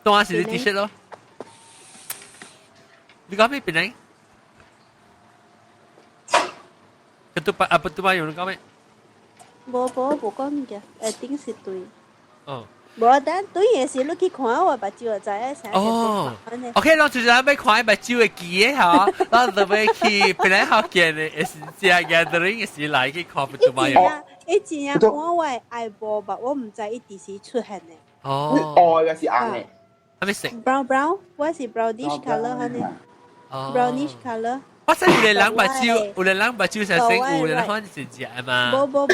單是你 T-shirt 咯。你講咩？邊嚟？Ketupat apa tu bayu你講咩？無無無講物件，一定是對。哦。無，但對的是你去看我目睭就知影啥。哦。OK，咱就是欲看目睭會記的吼，咱就欲去檳榔福建的，是食 gathering 是來去看不出嘛？伊真正看我的 eyeball 吧，我毋知伊佇時出現的。哦。愛嘅是紅的。係咪色？Brown brown，我是 brownish color 哈呢。Brownish color。我知有個人目睭，有個人目睭成色，有個人反正是食嘛。無無無，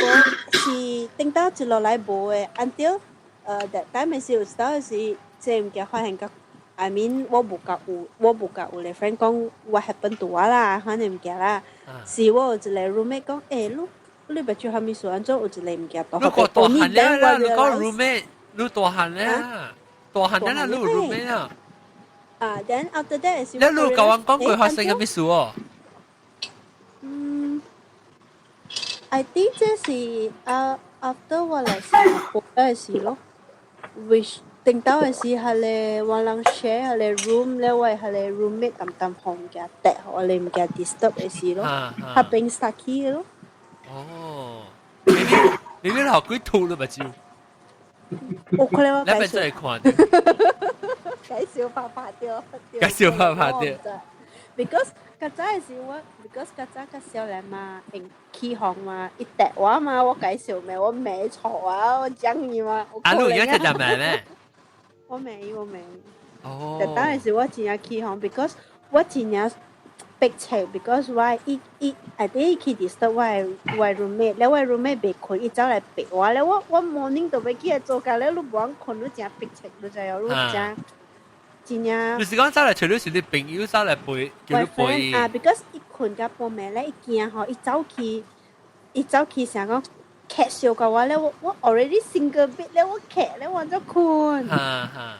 是頂到一落來無的，until that time 是有時候是這物件發現甲，I mean 我無甲有，我無甲有個 friend 講 what happened to 我啦，反正物件啦。是我有一個 roommate 講，欸，你你目睭啥物事？按怎有一個物件大？你個大漢了啦，你講 roommate，你大漢了，大漢了啦，你有 roommate 啊？啊，then after that 是。你你甲我講過發生啥物事哦？嗯，I think 這是啊，after 我來新加坡的時咯，which 頂到的時係個我人 share 係個 room 咧，我係個 roommate 淡淡放物件滴，我哋物件 disturb 的時咯，佢變 stuck 去咯。哦，你你學鬼吐了目睭？我可能我你咪真係看。介紹拍拍掉，介紹拍拍掉。 Because 較早的時我，because 較早較少年嘛，用起哄嘛，伊趯我嘛，我介紹咩，我罵錯啊，我講伊嘛。啊，你有一隻就罵咩？我罵伊，我罵。哦。但當時我真正起鬨，because 我真正逼切，because 我伊伊 I think 去 disturb 我的 roommate，了我 roommate 袂睏，伊走來逼我，了我 morning 就欲起來做工，了你無通睏，你真逼切，你知影？你真真正。你是講走來揣你是你朋友走來陪，叫你陪？啊，because 伊睏甲半暝咧，伊驚吼，伊走去成講劇笑嘅話咧，我 already single bed 咧，我劇咧，我就睏。哈哈。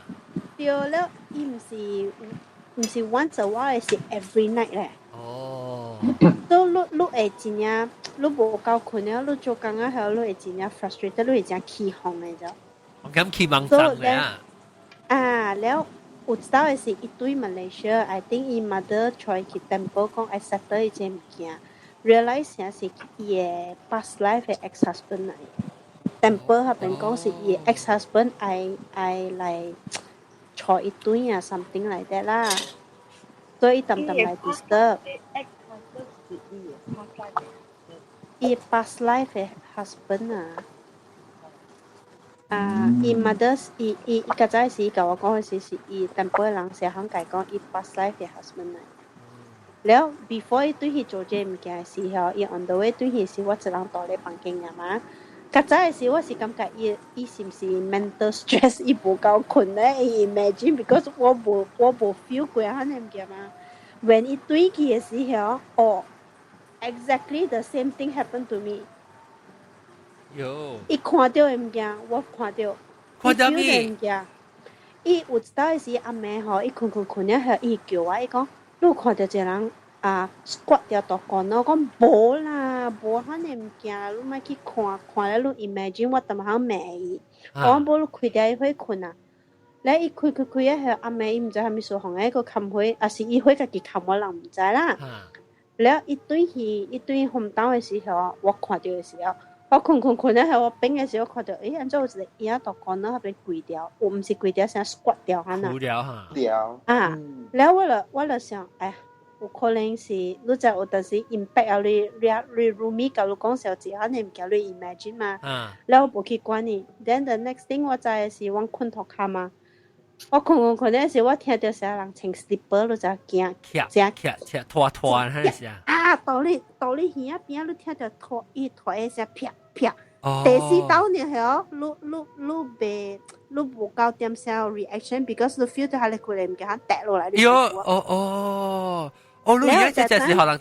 對了，伊毋是 once a while，是 every night 咧。哦。都你會真正，你無夠睏了，你做工啊後，你會真正 frustrated，你會真起鬨的就。我咁起網站咧啊。啊，了有一道是伊對 Malaysia，I think 伊 mother 帶去 temple 講愛 settle 伊這物件，realize 是伊的 past life 的 ex husband 來。temple 彼邊講是伊的 ex husband 愛來帶伊轉啊，something like that 啦。所以澹澹來 disturb。 ex husband 是伊的 past life。伊 past life 的 husband 啊。啊，伊 mother 伊較早時共我講的是伊淡薄人成行共講伊 past life 的 husband 來。了 before 伊對去做這物件的時候，伊 on the way 對去時，我一人蹛咧房間爾嘛。較早的時，我是感覺伊是毋是 mental stress，伊無夠睏咧？伊 imagine because 我無 feel 過彼個物件嘛。When 伊對去的時候，哦，exactly the same thing happened to me。有。伊看到的物件，我看到。看到咩？物件？伊有一道時暗暝吼，伊睏睏睏了後，伊叫我，伊講，你有看到一個人啊，squat 掉大罐咯？我講無啦，無彼個物件，你莫去看，看了你 imagine 我淡仔罵伊。我講無你開掉伊火睏啊。咧伊開開開啊，後暗暝伊毋知啥物事，予伊閣冚火，抑是伊火家己冚我人毋知啦。了伊對去伊對紅燈的時候，我看到的時候，我睏睏睏了後，我變的時候看到，欸，按怎有一個影大罐咯，彼邊跪掉，有毋是跪掉，是 squat 掉按呢。掉哈。掉。啊，了我就想，哎，有可能是你知有陣時 impact 啊，你 roomie 共你講小一下，你物件你 imagine 嘛。了我無去管伊。Then the next thing 我知的是，我睏塗跤嘛。我睏睏睏的時，我聽到啥人穿 slipper，你知驚？驚驚拖拖，彼聲。啊！到你耳仔邊，你聽到拖伊拖的聲，啪啪。第四道呢，係你袂你無夠點聲 reaction，because 你 feel 到彼個過來物件跌落來。喲哦哦哦！你而家這隻是可能，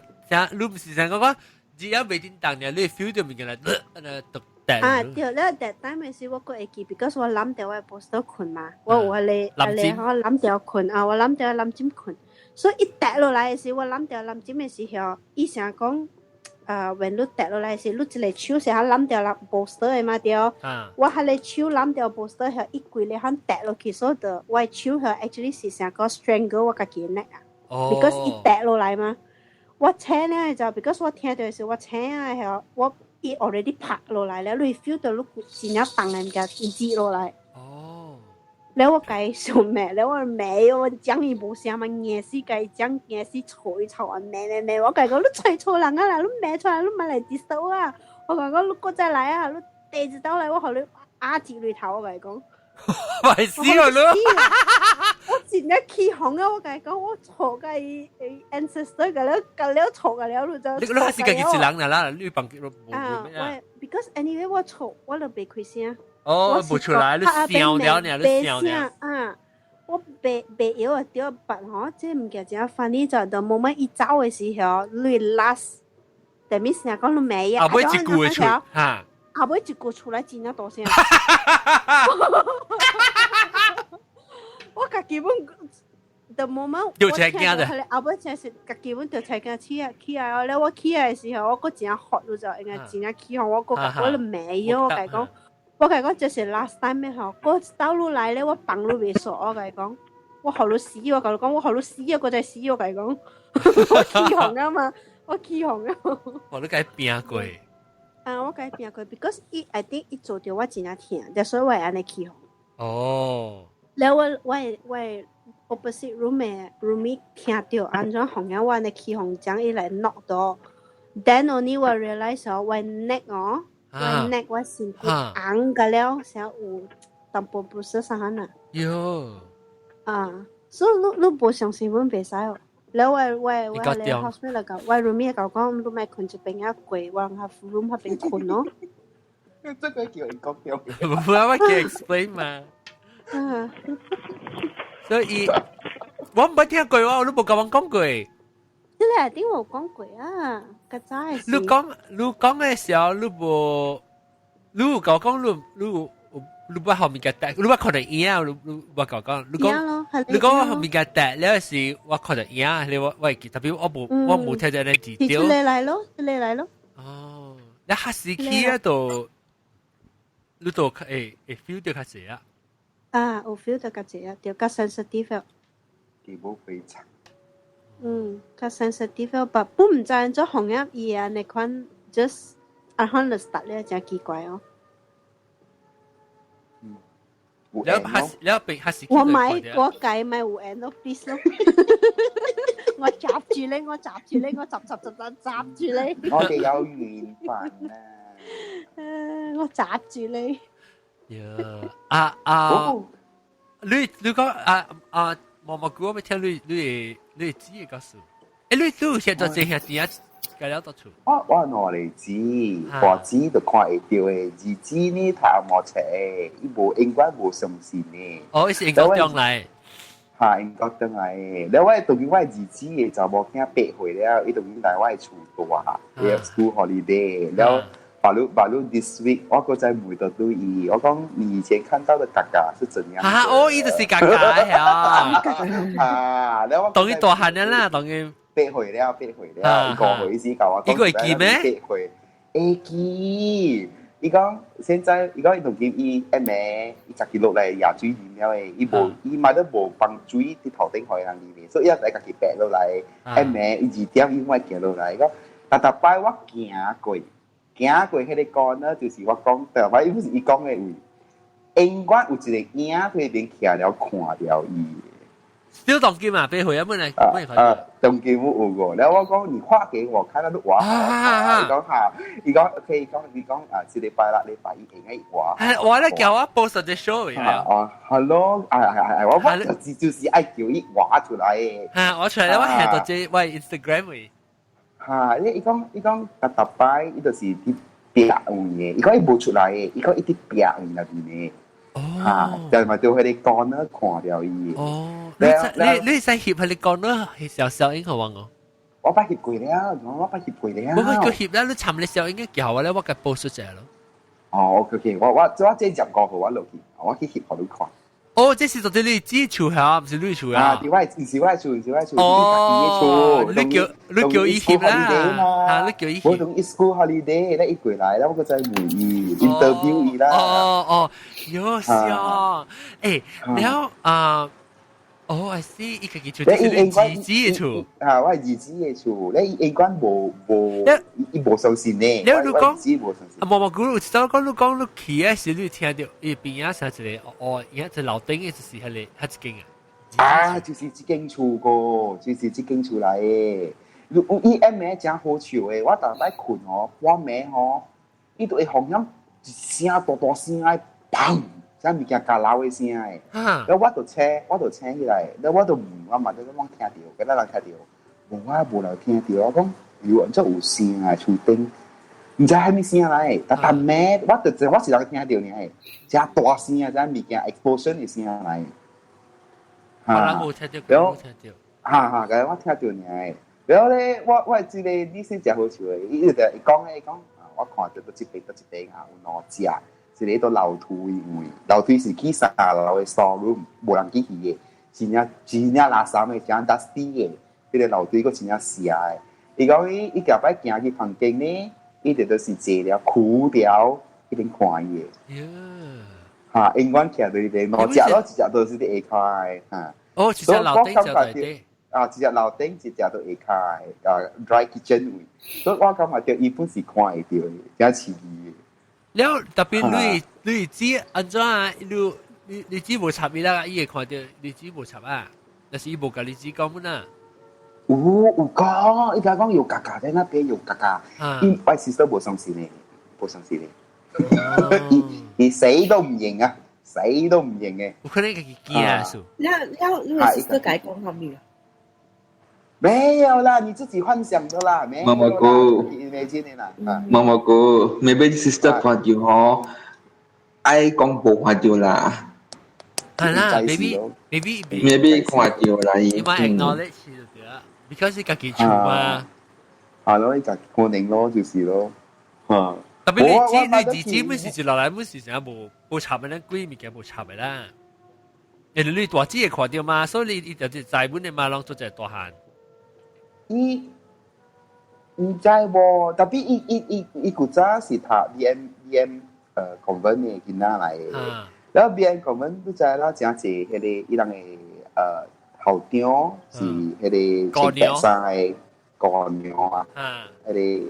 你毋是想講講，只要袂叮當呢，你 feel 到物件來，呃，啊，對了，that time 時我閣會記，because 我攬掉我 bolster 睏嘛，我有彼個我攬掉睏啊，我攬掉攬枕睏，所以一跌落來的時，我攬掉攬枕的時候，伊成講，when 你跌落來時，你一個手是較攬掉攬 bolster 的嘛對？我彼個手攬掉 bolster 後，伊規个喊跌落去，所以我的手後 actually 是成個 strangle 我家己的 neck 啊，because 伊跌落來嘛，我醒了就 because 我聽到時我醒啊後，我伊 already 拍落來了，你 feel 到你真正重的物件跌落來。哦。了我共伊想罵，了我罵我講伊無聲嘛，硬死共伊講，硬死吵伊吵啊，罵罵罵，我共伊講你揣錯人啊啦，你罵出來你莫來 disturb 啊！我共伊講你閣再來啊，你第一道來我予你壓一錘頭，我共伊講。壞死我咯！我真正起鬨啊！我共伊講，我錯共伊 ancestor 共了共了錯共了，你就。你還是家己一人啦，你房間無啊，我 because anyway 我錯，我就袂開聲。哦，無出來，你笑了呢，你笑了。啊！我袂曉啊，對，but 吼，這物件真 funny 就 the moment 伊走的時候，你 last，等於成講你沒啊。後尾一句會出哈。後尾一句出來真正大聲。我家己本 the moment 就車驚的，後尾真是家己本就車驚起啊起來哦！了我起來的時候，我閣真 hot 就應該真正起鬨，我閣我就罵伊，我共伊講，我共伊講這是 last time 的吼，閣倒落來咧，我放你袂煞，我共伊講，我予你死，我共你講，我予你死啊，閣再死，我共伊講，我起鬨啊嘛，我起鬨啊。我你共伊拚過。啊，我共伊拚過，because 伊 I think 伊做著我真正疼，所以我會按呢起鬨。哦。了我opposite room 的 roommate 聽著按怎紅啊，我按呢起鬨將伊來 knock 到，then only 我 realize 哦，我 neck 哦，我 neck 我身軀紅個了，成有淡薄不是啥啊。喲。啊，所以你你無相信阮袂使哦。แล้ว我我我咧 housemate 嚟講，我 roommate 講講，你莫睏這邊啊過，我人較 room 那邊睏咯。這個叫英國中。無啊，我叫 explain 嘛。嗯。所以我毋捌聽過，我你無共我講過。你嚟頂無講過啊？較早的你講你講的時候，你無你有共我講，你你你捌予物件擲，你捌看著影，你你捌共我講，你講你講予物件擲了時，我看著影，你我我會記，特別我無我無聽著你字對。出嚟來咯，出嚟來咯。哦，你較時期啊，都你都會會 feel 著較濟啊。啊，有 feel 著較濟啊，著較 sensitive。佢無非常。嗯，較 sensitive，但不毋知按怎行業伊啊，那款 just 按款就 start 咧，真奇怪哦。嗯，了還了變還是我買我計咪有緣咯，please 咯。我夾住你，我夾住你，我夾夾夾夾夾住你。我哋有緣分啊！我夾住你。呀啊啊！你你講啊啊！毛毛菇我欲聽你你會你會知的故事。欸，你你有現在這兄弟啊？計了到厝。我我兩個姊，大姊就看會著的，二姊呢讀無冊，伊無應該無相信呢。哦，伊是英國轉來。哈，英國轉來的。了我當今我二姊的查某囝8歲了，伊當今來我的厝住，了 school holiday 了。baru baru this week，我閣再問到對伊，我講你以前看到的嘎嘎是怎樣？啊，哦，伊就是嘎嘎呀！啊，了我當伊大漢了啦，當伊8歲了，八歲了，5歲時共我講。伊會記咩？八歲會記。伊講現在，伊講伊當今伊下暝，伊家己落來舀水啉了的，伊無伊嘛都無放水佇頭頂予人啉的，所以伊會家己爬落來。下暝伊2點伊會行落來，伊講，逐逐擺我行過。行過彼个 corner，就是我講，逐擺伊不是伊講的位，永遠有一个影佇彼邊徛了看著伊。小當今啊，8歲啊，本來啊，當今有有過，了我講你畫給我看，你畫，伊講哈，伊講 OK，伊講伊講啊，這禮拜六禮拜一會用畫。我咧叫我 post 隻 show 啊，hello，哎哎哎，我我就是就是愛叫伊畫出來的。哈，我出來我下到這我 Instagram 位。哈，伊伊講伊講逐逐擺，伊就是佇壁位的，伊講伊無出來的，伊講伊佇壁位內面的。哦。哈，就嘛對彼个 corner 看著伊。哦。你你你使翕彼个 corner 係小小影好冇？我捌翕過了，我捌翕過了。我捌翕了，你尋你小影嘅叫我咧，我共 post 出來咯。哦，OK OK，我我我這15號我落去，我去翕予你看。哦，這是到底你姊厝嚇，毋是你厝啊？啊，對，我毋是我厝，毋是我厝，哦，你叫你叫伊翕啦，嚇，你叫伊翕。我同伊 school holiday 咧，伊過來咧，我閣再問伊 interview 伊啦。哦哦，喲笑，欸，然後啊，哦，I see，伊家己厝，這是你姊姊的厝。啊，我係二姊的厝，咧伊應該無無，伊無相信呢。你講，啊，無無古，有一走講你講你去的時，你聽著伊邊仔啥一個哦，伊一樓頂的就是彼个，彼一間啊。啊，就是這間厝個，就是這間厝來的。伊暗暝誠好笑的，我逐擺睏吼，半暝吼，伊就會予響一聲大大聲的，砰！啥物件交流的聲的。了我就醒，我就醒起來，了我就問我嘛，就講聽著，敢若人聽著，無我無人聽著，我講有按怎有聲啊？厝頂，毋知啥物聲來，逐逐暝我就我是人聽著爾，誠大聲啊，啥物件 explosion 的聲來。哈，無聽著，無聽著。哈哈，共我聽著爾。然後咧，我我這個女生誠好笑的，伊就伊講咧，伊講啊，我看著佗一邊佗一邊啊，有兩隻，一个佇樓梯位，樓梯是去三樓的 store room，無人去去的，真正真正垃圾的，真 dusty 的，彼个樓梯閣真正邪的。伊講伊伊後擺行去房間呢，伊就就是坐了苦了，一邊看伊的。哈，永遠徛佇彼邊，兩隻咯，一隻都是佇下跤的，哈。哦，一隻樓頂一隻內底。啊，一隻樓頂，一隻都下跤啊，dry kitchen 位，所以我感覺著伊本是看會著的，誠刺激的。了特別你你姊按怎啊？你你你姊無插伊啦，伊會看著你姊無插啊？但是伊無共你姊講本啊？有有講，伊共講有嘎嘎在那邊有嘎嘎，伊我 sister 無相信呢，無相信呢，伊伊死都唔認啊，死死都唔認嘅。有可能家己驚啊，數。了了，你 sister 共伊講啥物啊？沒有啦，你自己幻想的啦，沒有啦。毛毛菇，沒見的啦。毛毛菇，maybe sister 看到吼，愛講無看到啦。係啦，maybe maybe maybe 看到啦。你嘛 acknowledge 就對啦，because 你家己厝嘛。係咯，你就可能咯，就是咯。嚇。特別你自己每時落來，每時成日無無插的，咱鬼物件無插的啦。因為你大姊會看到嘛，所以你就是在阮的嘛，攏做一個大漢。伊毋知無，特別伊古早是讀 BM convent 的囡仔來的，然後 BM convent 你知啦，誠濟彼個伊人的校長是彼個穿白衫的姑娘啊，彼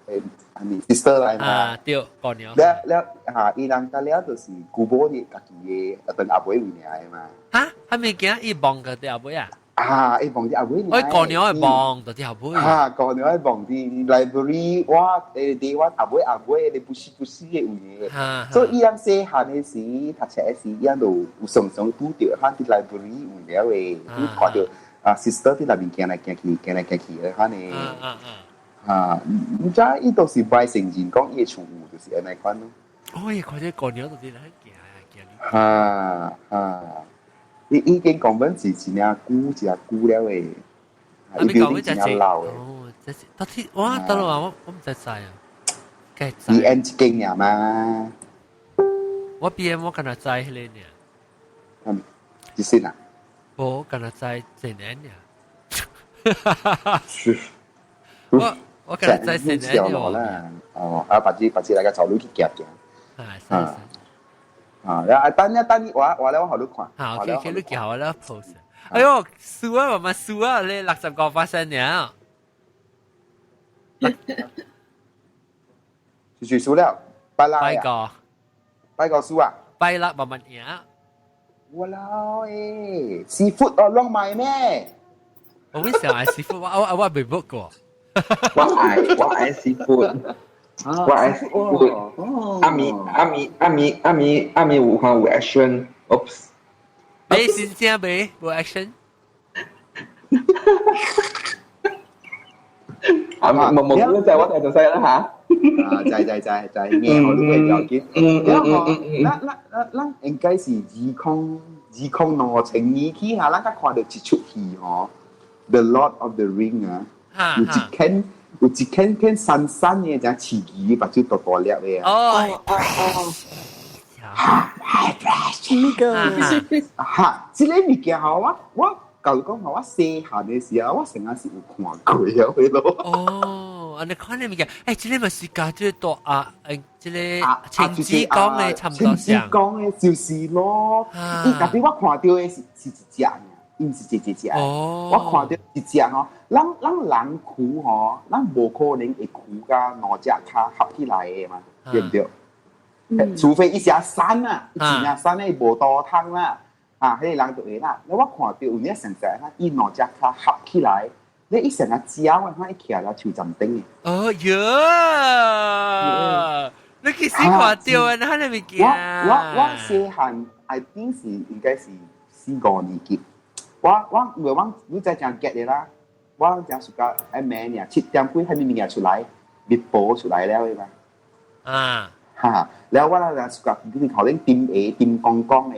個係咪 sister 來嘛？啊，對，姑娘。了了嚇，伊人甲了就是姑母的家己的當阿妹為爾的嘛。哈，係物件伊望個佇後尾啊？啊，伊望佇後尾。我姑娘會望到佇後尾。啊，姑娘會望佇 library，我佇我阿妹阿妹，你不是不是的有影。所以伊人細漢的時，讀冊的時，伊人就有常常拄著，哈佇 library 有了的，你看著啊，sister 佇內面行來行去，行來行去的，哈呢。啊，毋知伊都是歹承認講伊的厝有，就是按呢款咯。哦，伊看這姑娘就佇咧行行。哈哈。伊已經講本是真正久，真久了的，伊表弟真正老的。哦，這是到底哇，得啦，我毋知知啊。 B M 一間爾嘛？我 B M 我敢若知彼个爾。嗯，一先啊？無，敢若知一年爾。我敢若知一年爾啦。哦，啊，別子別子來個走路去行行。啊，啊，啊，等一等，我我咧我予你看。好，OK OK，你叫我咧 post。哎喲，輸啊，媽媽輸啊，你65% 爾。就輸了，拜啦。拜個，拜個輸啊！拜啦，慢慢贏。我老誒，seafood 哦，攏買咩？我為啥愛 seafood？我未 book 過。我愛 seafood。我愛 seafood。阿米阿米阿米阿米阿米有看有 action。Oops。你先正未？無 action。啊，冇冇冇，就我就識啦嚇。啊，知知知知，咩我都會了解。然後咱咱咱咱應該是2002年起下，咱才看著一齣戲吼，《The Lord of the Ring》啊，有一間有一間間山山的，只飼魚目睭大大粒的啊。哦哦哦。哈，咩個？哈，這個物件吼，我舊講吼，我細漢的時候，我成日是有看過啊，彼囉。哦，按呢看的物件，欸，這個嘛是佮這個大啊，這個青子講的差不多青子講的就是咯。伊特別我看著的是一隻爾，伊毋是一隻隻。哦。我看著一隻吼，咱咱人跍吼，咱無可能會跍佮兩隻跤合起來的嘛，對毋對？除非伊是山啊，伊真正山的無刀通啦。啊，彼個人就會啦。我看著有影實在，伊兩隻跤合起來，你伊成個鳥啊，伊徛佇樹叢頂的。哦喲，你幾時看著啊？那個物件？我細漢，I think 是應該是四五年級。我因為我你知誠激的啦，我誠暑假愛暝爾七點幾彼物件出來，日報出來了的嘛。啊。哈，了我那暑假你頭頂點下點光光的。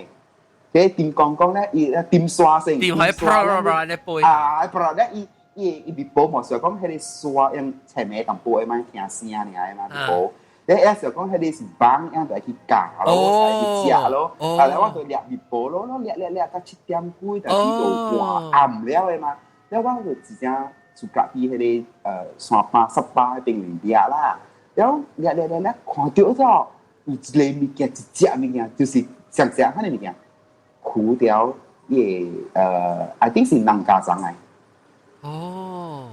這點光光咧，伊點刷先。點開啪啪啪咧背。啊，啪咧伊伊伊日報嘛，是講彼个刷用青暝淡薄的嘛，聽聲爾的嘛，日報。你伊是講彼个是網，樣就去咬咯，去食咯。啊，了我就掠日報咯，掠掠掠到7點幾，但是就半暗了的嘛。了我就直接自家佇彼个山巴十八彼邊掠啦。了掠掠掠掠，看著咗有一个物件，一隻物件，就是像這樣彼个物件。苦掉伊個I think 是人家長來。哦。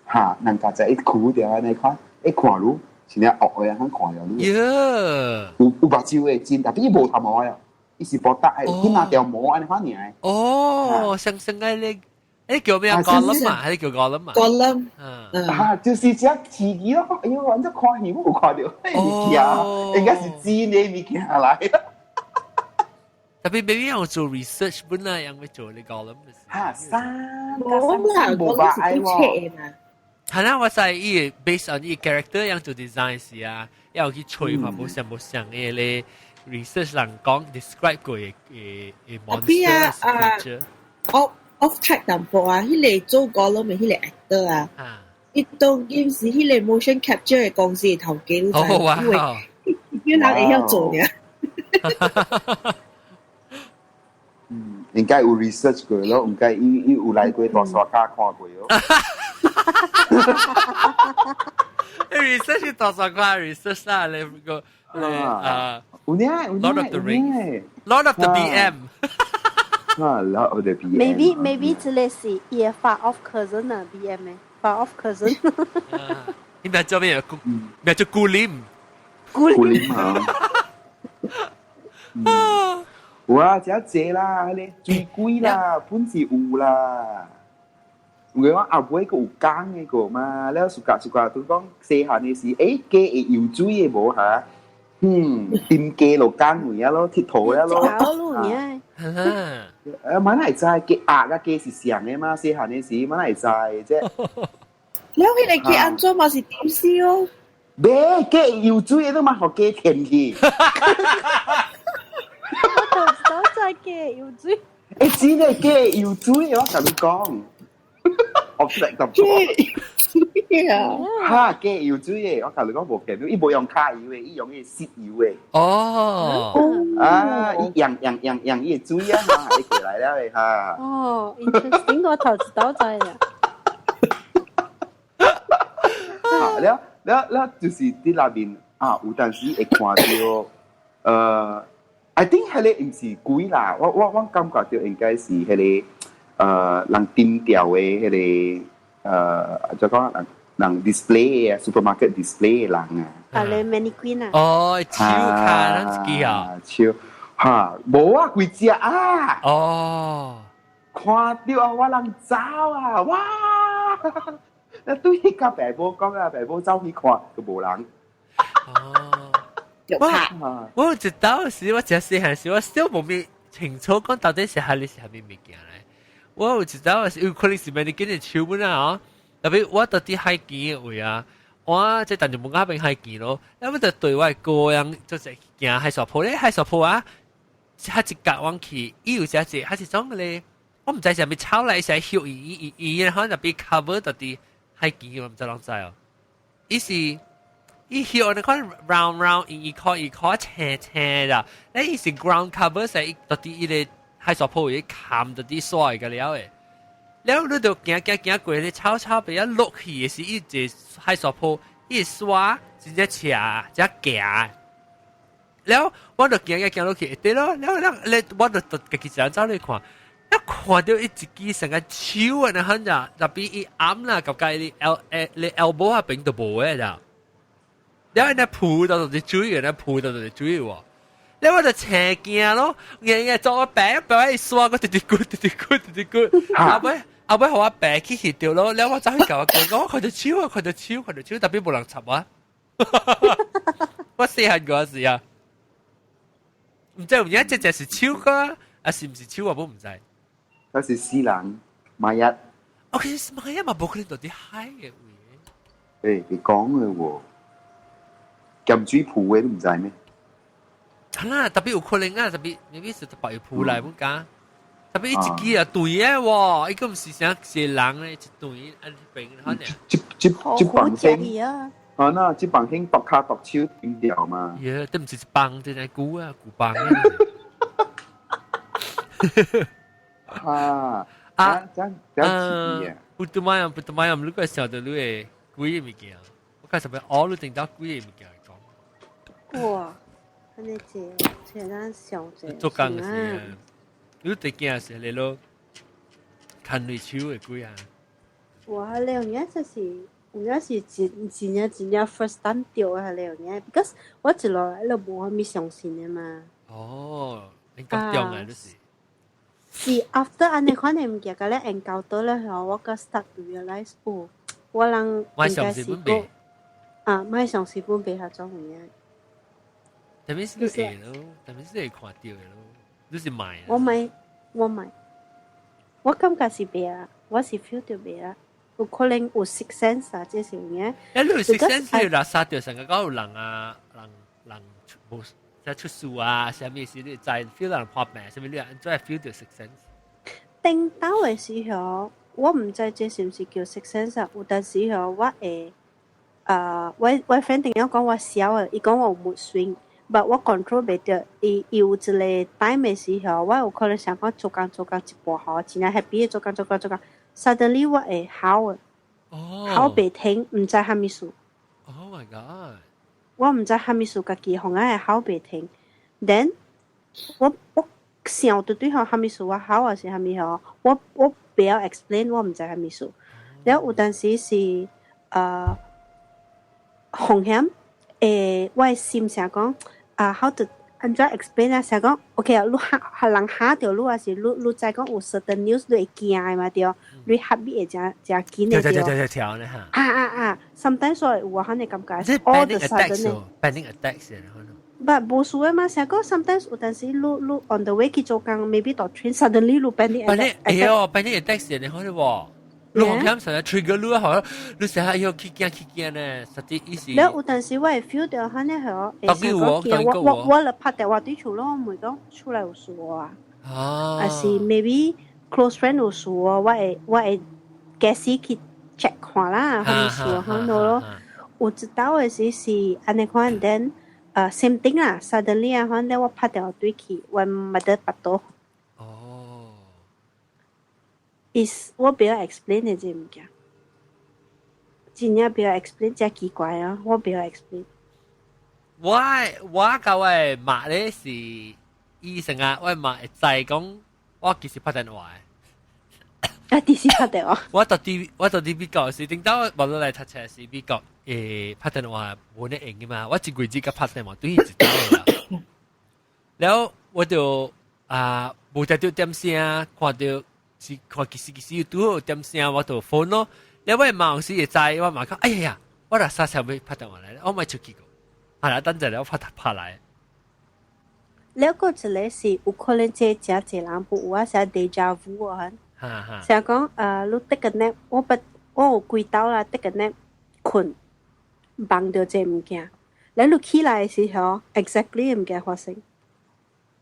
哈，人家在伊苦掉按呢款，一看汝是咧惡的啊，看著汝。喲。有目睭的真，但伊無頭毛的，伊是無搭的，伊拿條毛按呢款爾。哦，像像個咧，欸叫咩啊？Gollum 嘛，還是叫 Gollum 嘛？Gollum。啊，就是這刺激咯！哎喲，反正看戲我有看著，彼物件應該是真的物件來。特別 maybe 有做 research 本來樣會做你 Gollum 嘅事。嚇三我啦，無我是把愛喎。冊嘛。係啦，我在伊 based on 伊 character 樣做 design 時啊，要去吹看無像無像嘅咧 research 人講 describe 過嘅嘅嘅邊啊 monster creature。 Off off track 淡薄啊，彼個做 Gollum 的彼個 actor 啊，伊當今是彼個 motion capture 的公司的頭家，你知？因為叫人會曉做爾。嗯，應該有 research 過咯，應該伊伊有來過大沙卡看過咯。 research 大沙卡 research 啦，你個你啊，有呢有 Lord of the Rings，Lord of the BM。啊，Lord of the BM。 Maybe 這個是伊的 far off cousin 啊，BM 的 far off cousin。你咪做咩？咩做顧念？顧念啊！哇，真濟啦，彼個水鬼啦，本是有啦。有個我後尾閣有講的個嘛，了暑假暑假都講細漢的時，欸，雞會游水的無哈？嗯，沉雞落江位啊咯，鐵佗啊咯。搞路呢？誒，嘛哪會知雞鴨佮雞是像的嘛？細漢的時，嘛哪會知啫？了，彼個雞按怎嘛是點死哦？袂，雞游水的都嘛，予雞填去。我頭知道在雞游水。欸，真的雞游水，我共你講。我識咁雞游水啊！哈，雞游水的，我共你講無騙你，伊無用跤游的，伊用伊個舌游的。哦。啊，伊用用用用伊個水啊，哈，伊過來了的哈。哦，interesting，我頭知道在啦。啊，了了了，就是佇內面啊，有當時會看著，I think 彼個毋是鬼啦，我我我感覺著應該是彼個人丟掉的彼個就講人人 display 的 supermarket display 的人啊。啊，你 mannequin 啊？哦，手卡咱自己啊。手哈，無啊，規隻啊。哦。看著啊，我人走啊，哇！那對佮爸母講啊，爸母走去看，就無人。哦。我我有一道時，我真細漢時，我小無咪清楚講到底是蝦米是蝦米物件咧。我有一道是有可能是 mannequin 的手本啊，特別我到佇海墘的位啊，我這但就無亞邊海墘咯，那麼就對我個人就是行海沙坡咧，海沙坡啊，較一角往去，伊有只只，還是種咧，我毋知是啥物草來，是葉伊伊伊，可能被 cover 到佇海墘，我毋知攏知哦。伊是伊葉你看 round round 伊一顆一顆青青的，那伊是 ground cover 是到佇伊個海沙坡伊冚到佇沙個了的。了你就行行行過咧草草比較落去的是伊一個海沙坡，伊沙真正斜，真行。了我就行行行落去，對咯，了了你我就家己一人走去看，一看著伊一支成個手啊，那很咋，特別伊暗啦，及個你 L 誒你 elbow 下邊都無的咋。了那浮到就是水，那浮到就是水喎。了我就斜行咯，硬硬做我白白刷個滴滴咕滴滴咕滴滴咕，後尾後尾予我白去翕著咯，了我走去共我講，我看著手啊，看著手，看著手，特別無人插我。我細漢嗰時啊，毋知有影這隻是手個，啊是毋是手我毋知。那是死人，mayat。哦，其實 mayat 嘛，無可能到佇海的位。欸，你講的喎，鹹水浮的你毋知咩？係啦，特別有可能啊，特別你是特別有浮來不講，特別伊一支啊對的喎，伊個毋是啥是人咧，一對啊邊可能。這這這房間啊！啊，那這房間剁跤剁手斷掉嘛？耶，都毋是一幫，真係久啊，舊幫啊。啊啊，這這樣啊！不得嘛樣，不得嘛樣，你個想著你會鬼的物件，我看什麼哦，你聽到鬼的物件講。哇！按呢這這咱想者。做工的時啊，你最驚是你咯，牽雷手的鬼啊！哇！你有影就是有影是真真正真正 first time 著啊！你有影，because 我一路來都無啥物相信的嘛。哦，你咁重啊，就是。是 after 按呢款的物件，共咧 encounter 了後，我閣 start to realize，哦，我人應該是講啊，莫相信本袂遐種有影。特別是你會咯，特別是會看著的咯。你是買？我買，我買，我感覺是袂啊，我是 feel 到袂啊，有可能有 six sense 啊，這是有影。誒，你有 six sense 有垃圾掉成個講有人啊，人人出無即出事啊，啥物事你知 feel 人破病，啥物你按怎 feel 到 six sense？頂兜的時候，我毋知這是毋是叫 six sense 啊，有當時候我會，我 friend 定講我痟的，伊講我有 mood swing。but 我 control 袂著，伊伊有一個 time 的時候，我有可能想講做工做工一半吼，真正 happy 做工做工做工，suddenly 我會哭的，哭袂停，毋知蝦米事。 Oh my god！我毋知蝦米事，家己予我會哭袂停。Then 我想到對吼蝦米事，我哭還是蝦米吼，我袂曉 explain，我毋知蝦米事。了有當時是風險，我的心想講。啊，how to 按怎 explain 啊？想講，OK 啊，你嚇嚇人嚇著你，還是你知講有 certain news 你會驚的嘛對？你嚇你會誠誠緊的對？跳跳跳跳咧嚇！啊啊啊！sometimes 我有按呢感覺。這 panic attacks ，panic attacks 可能。 But 無事的嘛，想講 sometimes 有陣時你你 on the way 去做工，maybe 搭 train suddenly 你 panic attack。哎喲，panic attacks 你可能喎。你紅險成日 trigger 你嗬，你成日要去驚去驚呢，實際意思。了有陣時我會 feel 到按呢嗬，當然有，我咧拍電話對厝咯，我問講厝內有事啊，還是 maybe close friend 有事哦，我會假使去 check 看啦，啥物事可能咯。有一道的時是按呢款，then same thing 啦，suddenly 啊，反正我拍電話對去，我冇得巴肚。Is 我袂曉 explain 的這物件，真正袂曉 explain，真奇怪啊！我袂曉 explain。我佮我媽咧是醫生啊，我媽會知講我其實拍電話。啊，其實拍電話。我到佇美國時，頂到無來讀冊時，美國拍電話無咧用的嘛，我一月只佮拍電話對伊一道啦。了我就啊無聽著點聲，看著。是看其實其實有拄好點聲，我就 phone 咯。了我媽有時會知，我媽講：哎呀，我若啥時候欲拍電話來，我莫出去過。啊，來等陣了，我拍拍來。了閣一個是有可能這誠濟人不有啊，啥 deja vu 啊。成講你 take 個 nap，我不我有幾道啦，take 個 nap 睏，夢著這物件。了你起來的時候，exactly 物件發生。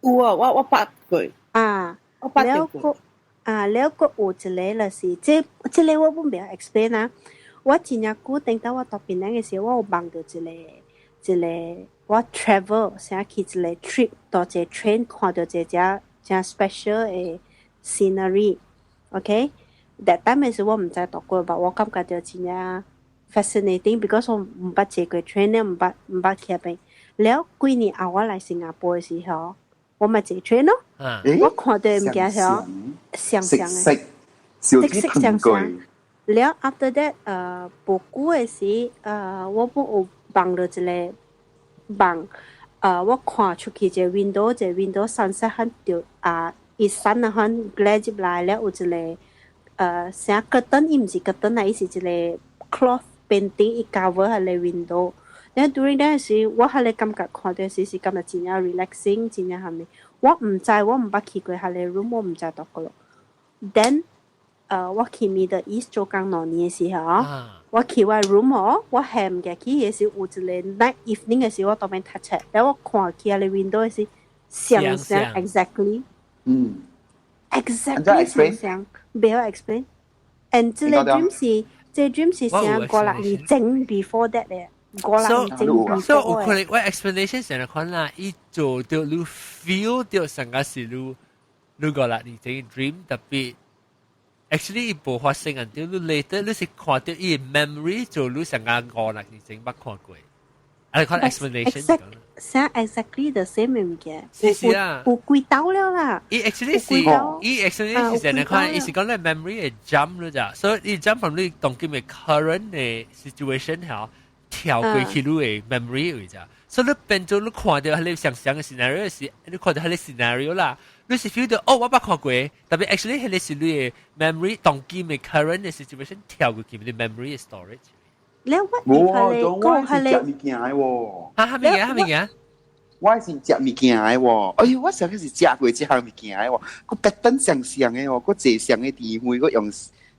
有啊，我捌過。啊，我捌過。啊，了閣有一個就是，這個我本袂曉 explain 啊。我真正久等到我蹛檳城的時候，我有夢著一個一個我 travel 啥去一個 trip，搭一個 train 看著一個誠誠 special 的 scenery。OK，that time 的時我毋知蹛過吧，我感覺著真正 fascinating，because 我毋捌坐過 train 咧，毋捌去彼邊。了幾年後我來新加坡的時候，我嘛坐 train 咯，我看著物件時像像的，色色相像。了 after that，無久的時，我本有夢著一個夢，我看出去一個 window，一個 window sunset 很著啊，伊 sun 啊很 glare 入來了，有一個啥 curtain，伊毋是 curtain 啊，伊是一個 cloth painting，伊 cover 彼个 window。了 during that 時，我彼个感覺看著時是感覺真正 relaxing，真正蝦米。我毋知，我毋捌去過彼个 room，我毋知蹛過咯。Then 我去 Middle East 做工2年的時候，我去我 room 哦，我下物件去的時有一個 night evening 的時，我當邊讀冊，了我看去彼个 window 的時，像像 exactly，exactly 像像，袂曉 explain。And 這個 dream 是，這個 dream 是啥5、6年前 before that 的。5、6年前 before。所以有可能我 explanation 成日看啦，伊做著你 feel 著成個是你5、6年前 dream 特別。actually 伊無發生啊，對你 later 你是看著伊 memory 做你成個5、6年前捌看過。啊，看 explanation 啥 exactly the same 物件。是是啊，有幾道了啦。伊 actually 是，伊 actually 是成日看，伊是講你 memory 會 jump 了咋，所以伊 jump from 你當今的 current 的 situation 嚇，跳過去你的 memory 位咋。所以你變做你看著彼个想像的 scenario 是，你看著彼个 scenario 啦。你是 feel 到哦，我捌看過，特別 actually 彼个是你的 memory 當今的 current 的 situation 跳過去你 memory storage。了我冇啊，講我是食物件的喎。哈，啥物件？啥物件？我是食物件的喎，哎呦，我上個是食過這項物件的喎，個 pattern 相像的喎，個坐上的甜味，個用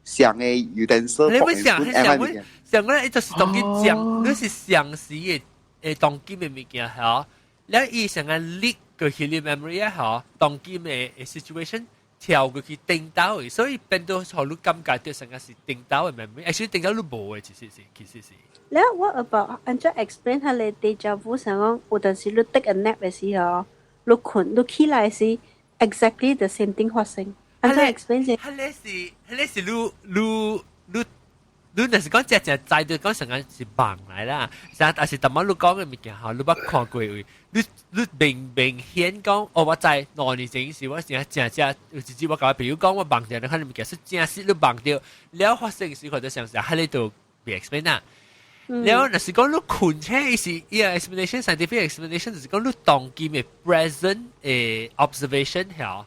上的 utensil。你會想，想會想咧，就是當今講，你是相似的當今的物件嚇，你伊成個 leak 過去你 memory 啊嚇，當今的 situation 跳過去頂到的，所以變到予你感覺到成個是頂到的 memory，actually 頂到你無的，其實是，其實是。了，what about 按怎 explain 下你 deja vu 想講，有陣時你 take a nap 的時候，你睏你起來時，exactly the same thing 發生。按怎 explain 先？彼個是你若是講正正知就講成個是夢來啦，但是淡薄你講的物件吼，你捌看過位，你明明顯講，哦，我知2年前是我正正正有一日我共我朋友講，我夢著你看物件是真實你夢著，了發生時看到像是喺你度袂 explain 啦。了若是講你睏醒是伊個 explanation scientific explanation 就是講你當今的 present 的 observation 嚇，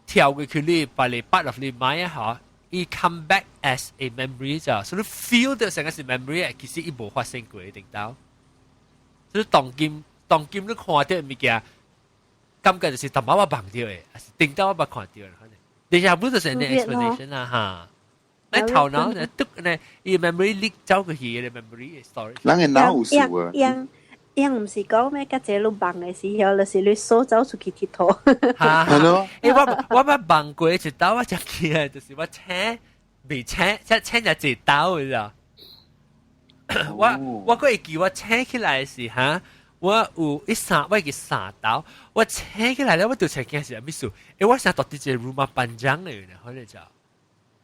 跳過去你把你 part of 你 mind 嚇。伊 come back as a memory 咋，所以你 feel 到成個是 memory，其實伊無發生過頂到。所以當今當今你看到物件，感覺就是淡薄我夢著的，還是頂到我捌看著的。你也不就是那 explanation 啦哈。你頭腦呢，篤呢，伊 memory leak 走過去的 memory storage。人的腦有數啊。樣樣毋是講咩？甲這你夢的時候，就是你手走出去𨑨迌。哈，係咯。我捌夢過一道，我才記得，就是我請未請，即請咗一道，你知道？我閣會記我醒起來時哈，我有一三，我記三道，我醒起來了，我就才驚是啥物事？欸，我想到佇一個 rumah panjang 嚟呢，可能就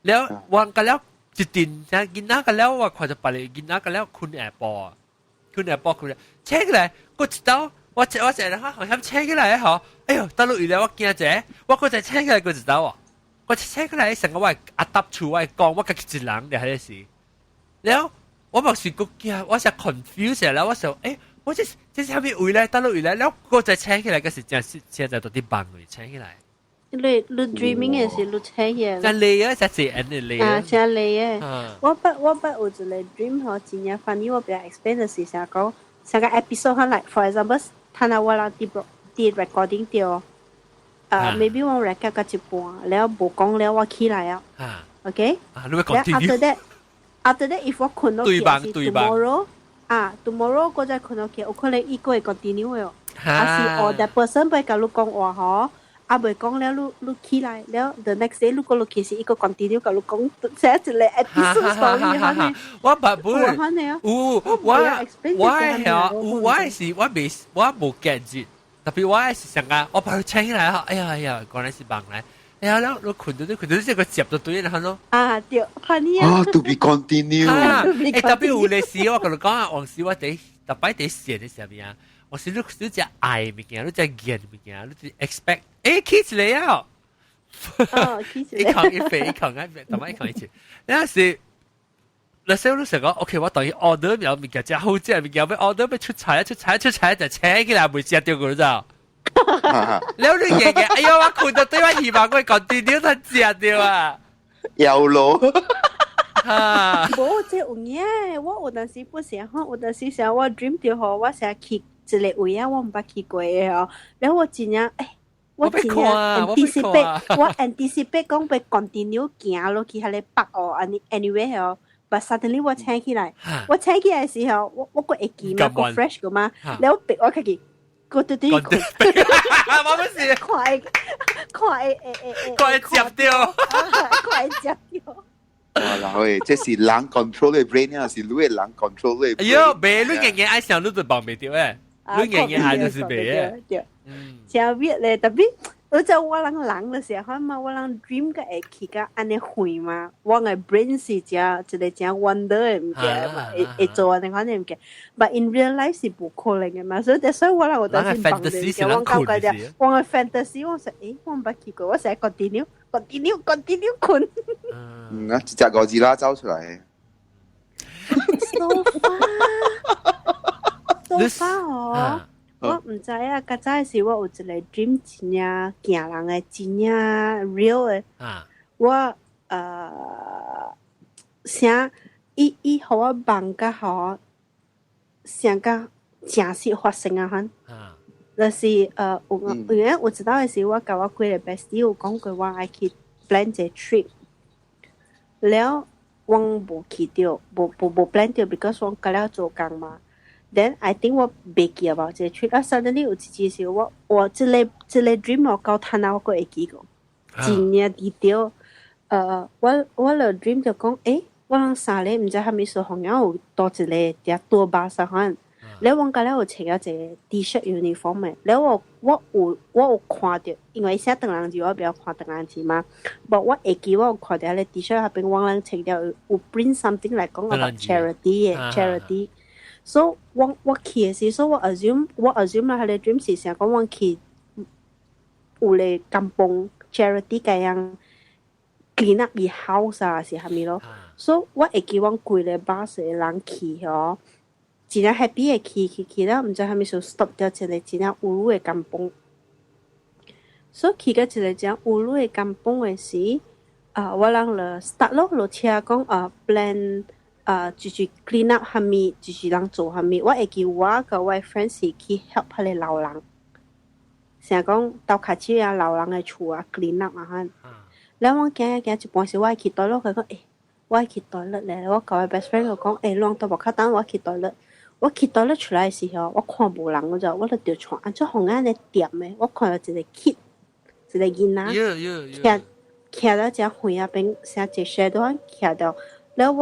了，我個了一陣，囡仔個了，我看著別個囡仔個了睏下晡，睏下晡睏，醒起來，我一道，我一個好像醒起來吼，哎喲，倒落去了，我驚者，我閣再醒起來，閣一道哦，我醒起來，成個我阿搭厝，我講，我家己一人佇彼個時，了。我嘛是閣驚，我是 confused 啦。我想，欸，我這是啥物位咧？倒落位咧？了，閣再醒起來，閣是真是現在到佇夢裡醒起來。你 dreaming 的時，你醒起來。真累啊！真濟人的累啊！真累的。我捌有一個 dream 吼，真正 funny，我袂 explain 就是啥講，上個 episode 可能 for example，睇下我人佇 recording 著，maybe 我 record 到一半，了無講了，我起來啊。OK。啊，你會 continue。 After that, if 我睏落去是 tomorrow 啊，tomorrow 我再睏落去，有可能伊閣會 continue 的哦。啊是 or that person 欲共你講話吼，啊未講了，你起來了，the next day 你閣落去是伊閣 continue 共你講寫一個 episode story 可能。我捌本有我我係我是我未我無 get 住，特別我是想講，我把佢請起來，哎呀哎呀，原來是夢來。哎呀，了，你睏到你睏到這個接就對啦，咯。啊，對，funny 啊。啊，to be continue。啊，欸，特別有的時，我共你講啊，往時我佇逐擺佇線的時候啊，我是你食愛物件，你食見物件，你就 expect，欸，起一個啊。哦，起一個。一扛一飛，一扛一飛，逐擺一扛一次。那是，那時候你想講，OK，我等於 order 有物件，食好食物件，欲 order 欲出菜，出菜出菜就請起來袂食著過，你知道？了你嘅嘅，哎呀，我睏到對我希望我 continue 才食著啊！有路。啊！無這有影，我有陣時不是吼，有陣時想我 dream 著吼，我成日去一個位啊，我毋捌去過的吼，然後我真正欸，我真正 anticipate，我 anticipate 講欲 continue 行落去彼個北哦，按呢 anyway 吼，but suddenly 我醒起來，我醒起來的時候，我閣會記嘛，閣 fresh 個嘛，然後別我家己。我對對睏，我不是看會看會會會看會接著，看會接著。哇，老誒，這是人 control 的 brain 啊，是你的人 control 的 brain。哎喲，袂你硬硬愛想，你就放袂著誒，你硬硬愛就是袂誒。對，真 weird 咧，特別我就我人人的時候嘛，我人 dream 個會去甲按呢遠嘛，我的 brain 是真一個真 wonder 的物件嘛，會做按呢款的物件，but in real life 是無可能的嘛，所以所以我人有當時放的，我感覺就我的 fantasy 我說，欸，我毋捌去過，我成日 continue continue continue 睏。嗯啊，一隻哥斯拉走出來。 So far so far 哦。我毋知啊，較早時我有一個 dream 真正驚人的，真正 real 的。我啥伊予我夢甲予成個真實發生啊款。就是有因為我知道的是我佮我幾个 bestie 有講過我愛去 plan 一個 trip，了我無去著，無 plan 著，because 我佮了做工嘛。Then I think 我袂記 about 這個 trip，啊 suddenly 有一次是我這個 dream 我到趁啊我閣會記個，真正 detail。我個 dream 就講，我人三個毋知啥物事，好像有多一個佇多巴士可了我佮了有穿咗一個 T-shirt uniform 的，了我有看著，因為寫唐人字我比較看唐人字嘛，but 我會記我有看著彼個 T-shirt 下邊我人穿著有 print something 來講 about charity 的 charity。So 我去的時，所以我 assume 啦，彼個 dream 是想講我去有個甘榜 charity 個樣 clean up 伊 house 啊，是啥物咯。So 我會記阮規个 bus 的人去吼，真正 happy 的去去去了，毋知啥物事 stop 掉一個真正有的甘榜。所以去到一個真有的甘榜的時，啊，我人就 start 咯，落車講啊 plan 啊，就是 clean up 啥物，就是人做啥物。我會記我佮我 friend 是去 help 彼個老人，成日講鬥跤手啊，老人的厝啊 clean up 啊款。了我行行一半時，我愛去 toilet，佢講我愛去 toilet 咧。我佮我 best friend 佢講，攏到無較等我去 toilet。我去 toilet 出來的時候，我看無人，我就著看，按怎予按呢踮的？我看到一個 kid，一個囡仔，徛徛了遮遠仔邊，成一個 shadow 徛著，了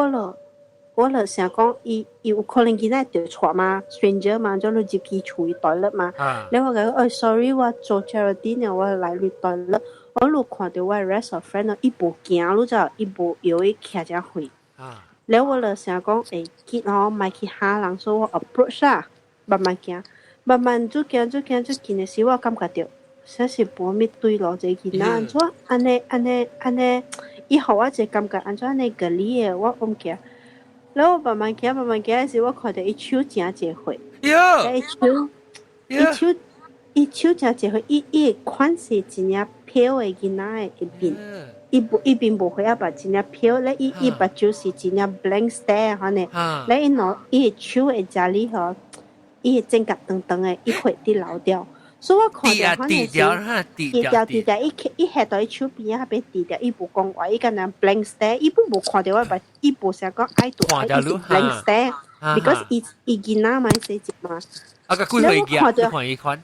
我就想講，伊有可能囡仔著帶嘛，stranger 嘛，就你入去厝伊 toilet 嘛。了我共伊講，sorry，我做 charity 呢，我來你 toilet。我有看著我 rest of friend 伊無驚，你知伊無搖伊徛遮遠。了我就想講，結吼，莫去嚇人，所以我 approach 啦，慢慢行，慢慢就行，就行，就近的時，我感覺著，實是無物對路這個囡仔，按怎按呢按呢按呢，伊予我一個感覺，按怎按呢個理的，我毋行。了我慢慢行，慢慢行的時，我看著伊手誠濟血，伊手，伊手，伊手誠濟血，伊的款是真正 pale 的囡仔的一面。伊面無血啊，吧真正 pale 咧，伊目睭是真正 blank stare 款的，咧伊攞伊的手會遮裡吼，伊的指甲長長的，伊血佇流掉，所以我看著款的是滴掉滴掉，伊下到伊手邊仔彼邊滴掉，伊無講話，伊敢若 blank stare，伊本無看著我，伊無啥講愛對，伊是 blank stare，because 伊囡仔嘛細隻嘛。啊個幾歲嘅？看伊款？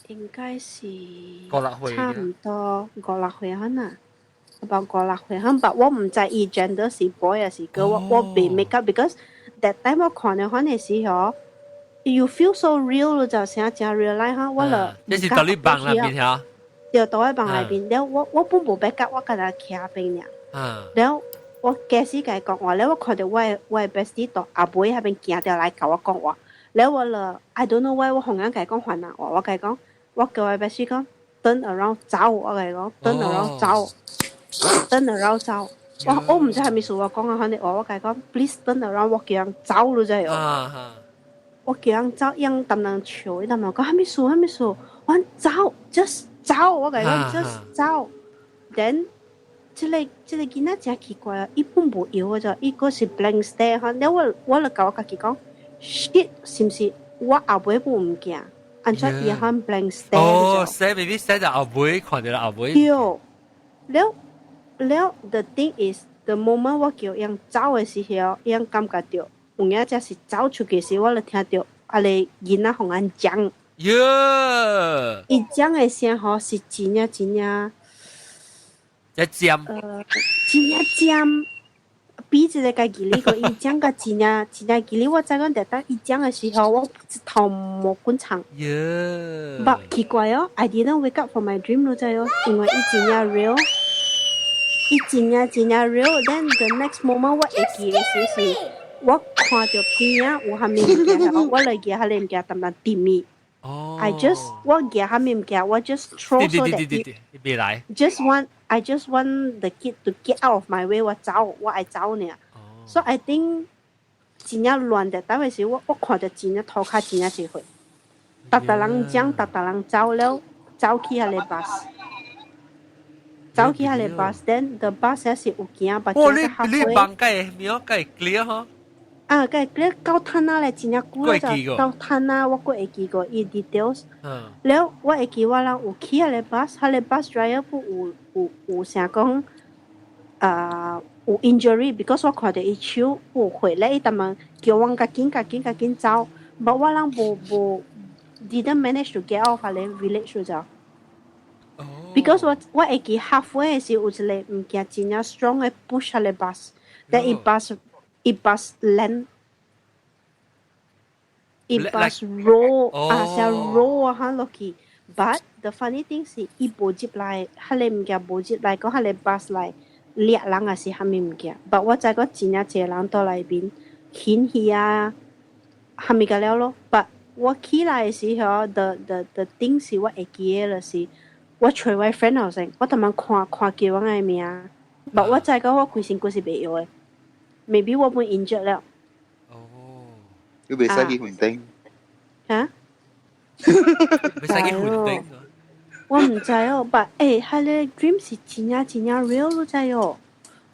應該是五六歲差唔多五六歲可能。about 五六歲，但我毋知伊 gender 是 boy 還是 girl，我未 make up because that time 我看著款的時候，you feel so real 就成真 real life 哈，我就這是佇你夢內面嚇？對，佇我夢內面，了我本無 back up，我敢若徛邊爾。了我開始共伊講話，了我看著我的 bestie 到後尾彼邊行著來共我講話，了我就 I don't know why 我予人共伊講番仔話，我共伊講，我叫我 bestie 講 turn around 走，我共伊講 turn around 走。turn around 走，我毋知啥物事，我講啊，反正我共伊講，please turn around，我叫人走了就哦。我叫人走，𪜶逐人笑，伊逐人講啥物事，啥物事，我走，just 走，我共伊講 just 走。Then 這個囡仔真奇怪啊，伊本無搖的咋，伊閣是 blank stare 哈。了我就共我家己講，shit，是毋是我後尾本毋見？按怎伊喊 blank stare？哦，寫 maybe 寫就後尾看著後尾。對，了。了，the thing is the moment 我叫𪜶走的時候，𪜶感覺著有影才是走出去時，我就聽著啊个囡仔予𪜶講。喲！伊講的聲吼是真正真正，一尖。真正尖，比一個家己哩個，伊講甲真正真正吉利。我知講特當伊講的時候，我一頭毛骨長。喲！ But 奇怪哦，I didn't wake up from my dream，你知哦，因為伊真正 real。伊真正真正 real，then the next moment 我會記的時是，我看著邊仔有啥物物件，我來舉彼個物件，淡淡甜蜜。哦。 I just 我舉啥物物件，我 just throw so that 別來。 Just want I just want the kid to get out of my way，我走，我愛走呢。So I think 真正亂的，但是我看著真正塗跤真正濟血，逐逐人講，逐逐人走了，走去彼個 bus。走去彼個 bus，then the bus 也是有行，把哇！你夢計秒計 clear 嗬？啊，個你到攤啊咧，真正久了就到攤啊，我閣會記過伊 details。了，我會記我人有去彼个 bus，彼个 bus driver 不有啥講啊有 injury，because 我看著伊手有血咧，伊逐問叫阮較緊較緊較緊走，but 我人無無 didn't manage to get out 彼个 village 就。Because 我會記 halfway 時有一個物件真正 strong 的 push 彼个 bus，then 伊 bus 伊 bus land，伊 bus roll 啊，像 roll 啊哈落去。But the funny thing 是，伊無入來，彼个物件無入來，講彼个 bus 來掠人還是啥物物件。But 我知講真正濟人佇內面牽去啊，啥物個了咯。But 我起來的時候，the thing 是我會記得就是我揣我 friend 後先，我逐擺看看見我的名，but 我知講我規身軀是袂搖的，maybe 我本 injured 了。你袂使去雲頂。嚇？袂使去雲頂。我毋知哦，but 欸，彼个 dream 是真正真正 real 你知哦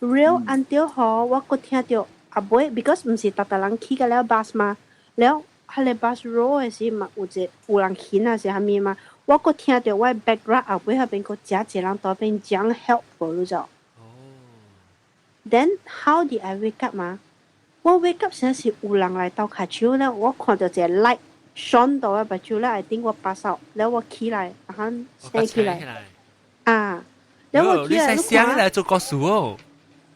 ，real until 吼，我閣聽著後尾，because 毋是逐逐人去甲了 bus 嘛，了彼个 bus roll 的時嘛有一個有人牽啊是啥物嘛，我閣聽著我 background 後尾彼邊閣誠濟人佇邊講 help 無你知。Then how did I wake up 嘛？我 wake up 時是有人來鬥跤手了，我看著一個 light shone 到我目睭了，I think 我 pass out 了，我起來，然後醒起來。啊，了我起來，你醒起來做故事哦。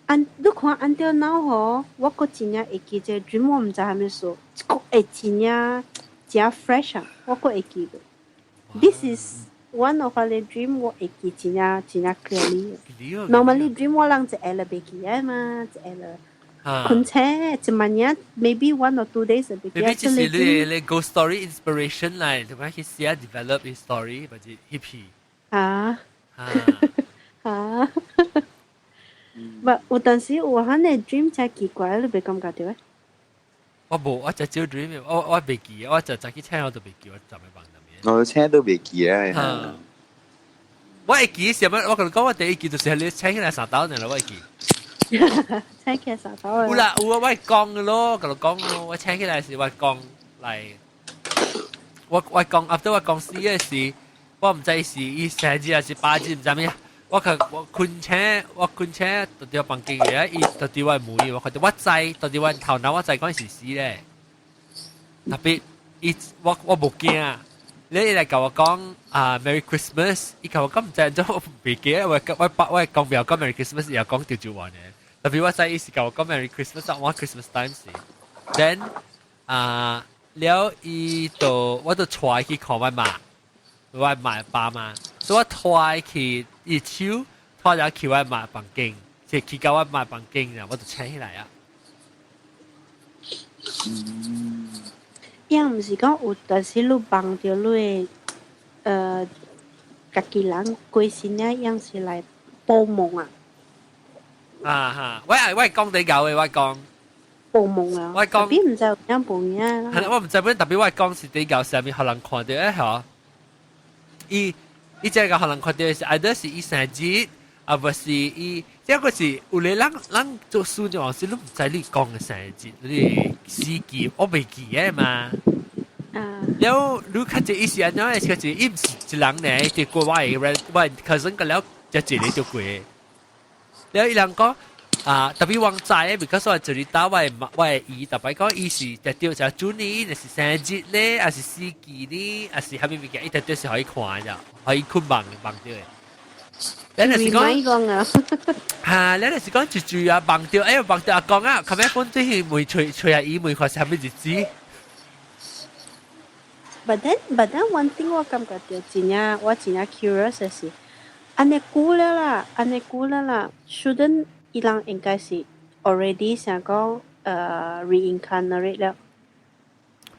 按你看 until now 吼，我閣真正會記這個 dream，我毋知啥物事，閣會真正真 fresh 啊，我閣會記得。This is one of the dream 我會記真正真正 clearly。Normally dream 我人一下就袂記得嘛，一下就困醒一萬年，maybe 1 or 2 days 就袂記得。 maybe 就是你 ghost story inspiration 嚟，同埋去寫 develop 啲 story 或者 hippie。啊啊！唔，有陣時有可能 dream 真奇怪，你袂感覺著咩？我無，我就少 dream，我袂記，我就早起醒我就袂記，我就咪夢入面。我醒都袂記啊！我會記什麼？我同你講，我第一記就是你醒起來三刀呢，我會記。醒起來三刀。有啦，有啊，我會講嘅咯，同你講咯，我醒起來是我講嚟，我講，after 我講死嘅時，我毋知是伊生日還是八字，毋知咩。我可我困醒，我困醒就佇房間嘅，伊就佇我門，我看到我知，就佇我頭腦我知講是死咧。特別伊我無驚，你來共我講啊 Merry Christmas，伊共我講毋知，做我袂記得，我講不要講 Merry Christmas，也講著就完嘅。特別我知伊是共我講 Merry Christmas，我 Christmas time 時，then 啊了伊就我就帶去看我媽，我媽爸媽，所以我帶去伊手，帶了去我媽房間，即去到我媽房間，然後我就醒起來啊。伊毋是講有陣時你夢著你的家己人過身啊，樣是來報夢啊。啊哈！我係講你舊嘅，我講。報夢啊！我講。特別毋知有點報夢啊。係我毋知本特別我講是比較上面予人看著誒嗬。伊伊這個予人看著是，either 是伊生日，啊不是伊，這個是有個人人做書就是你毋知你講嘅生日，你時期我袂記得嘛。了你較濟伊是按怎的？較濟伊毋是一人呢，就國外的我 cousin 個了，就一個就過。了伊人講啊，特別旺仔，because 我這裡打我的姨，特別講伊是特著就主年，就是生日咧，還是四季呢，還是啥物物件，伊特著是可以看咋，可以困夢夢著的。你就是講啊，嚇，你就是講住住啊夢著，哎夢著阿公啊，琴日講對去問揣揣阿姨問看是啥物日子。 But then one thing 我感覺著真正我真正 curious 的是，按呢久了啦，按呢久了啦，shouldn't 伊人應該是 already 想講reincarnate 了，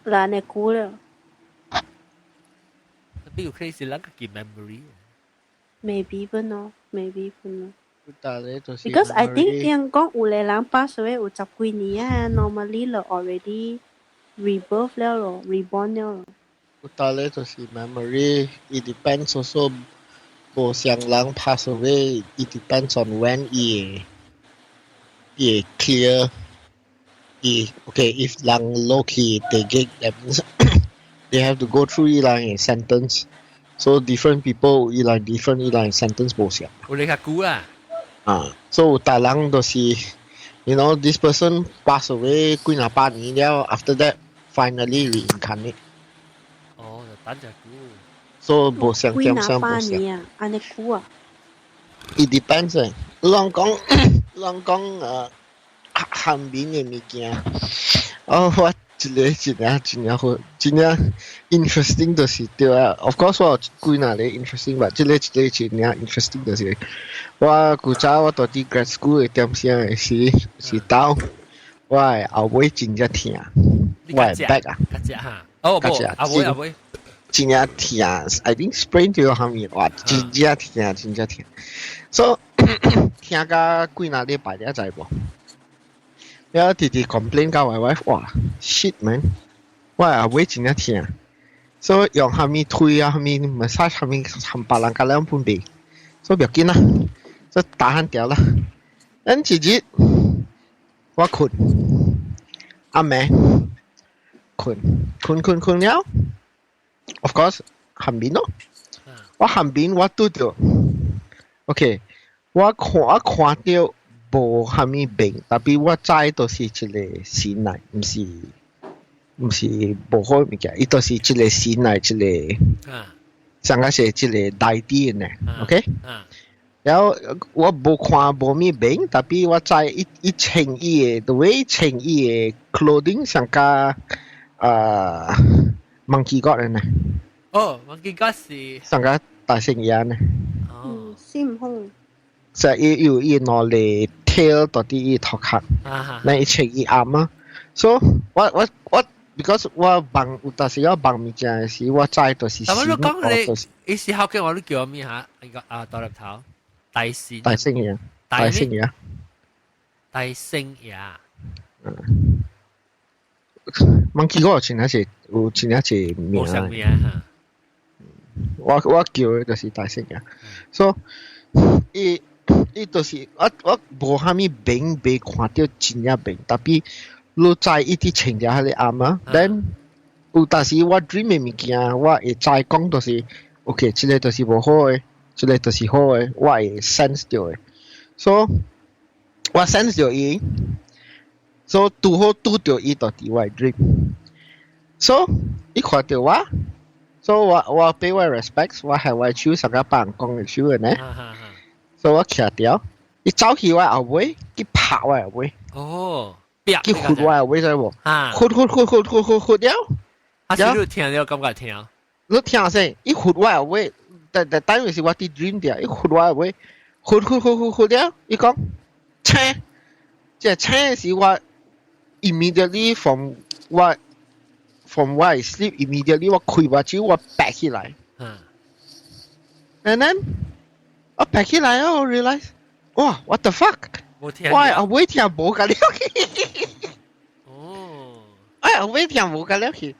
啦按呢久了。比如可以是咱家己 memory。 Maybe 本咯，maybe 本咯。但係就是 Because I think 人講有個人 pass away 有十幾年啊，normally 就 already rebirth 了咯，reborn 了咯。但係就是 memory，it depends also 無像人 pass away，it depends on when 伊會 clear。伊 okay if 人落去地獄 that means they have to go through 伊人嘅 sentence so different people 伊人 different 伊人 sentence 無相。有你較久啦。啊，so 大人就是 this person pass away 幾若百年了，after that finally reincarnate。哦，就等隻久。 so 無相幾點相若百無相。年啊，按呢久啊。 It depends 誒，人講人講韓面嘅物件，哦，我一個真正真正好，真正 interesting 就是對啊。Of course 我有幾若個 interesting 吧，這個一個真正 interesting 就是我古早我蹛佇 grad school 嘅點聲嘅時是到我的後尾真正疼，我的 back 啊，較只哈，哦，無，後尾後尾。真正疼，I think sprain 著啥物，哇，真正疼，真正疼。So 疼甲幾若禮拜了知無？了直直 complain 甲我 wife，哇，shit man，我後尾真正疼。所以用啥物推啊，啥物 massage 啥物，冚唪唥甲兩半袂，所以不要緊啦，所以打漢掉啦。咱一日我睏，暗暝睏，睏睏睏了。Of course，頷面咯。我頷面我拄著，OK，我看著無啥物面，tapi 我知都是一個神來，毋是無好物件，伊都是一個神來，一個，上個是一個 deity 呢，OK？然後我無看無物面，tapi 我知伊伊穿伊的，the way 穿伊的 clothing 上加Monkey God 呢。哦，Monkey God 是上個大聖爺呢。哦，孫悟空。就伊有伊兩個 tail 到佇伊頭殼，那伊穿伊暗啊。So 我 because 我夢有當時我夢物件的時，我知就是但我講你，伊時候叫我你叫咩嚇？那個啊，大粒頭，大聖。大聖爺，大聖爺。大聖爺。嗯。Monkey God 真正是有真正是名。名哈。我叫的就是大聖爺，所以伊就是我無啥物面未看著真正面，tapi 你知伊佇穿著彼个暗啊，then 有當時我 dream 的物件，我會知講就是 OK，這個就是無好的，這個就是好的，我會 sense 著的，所以我 sense 著伊，所以拄好拄著伊就佇我的 dream，所以伊看著我。所以我 pay 我 respects，我係我手上個幫人講的手的呢。所以我徛著，伊走去我後尾，去拍我後尾。哦，去拂我後尾知無？拂拂拂拂拂拂拂了。啊，是你聽了感覺聽？你聽先，伊拂我後尾，但但等於是我佇 dream 著，伊拂我後尾，拂拂拂拂拂了，伊講，青，這青是我 immediately from 我 sleep immediately 我開目睭我白起來。And then 我白起來我 realize，哇，what the fuck？我後尾聽無甲了去。哦。哎，後尾聽無甲了去。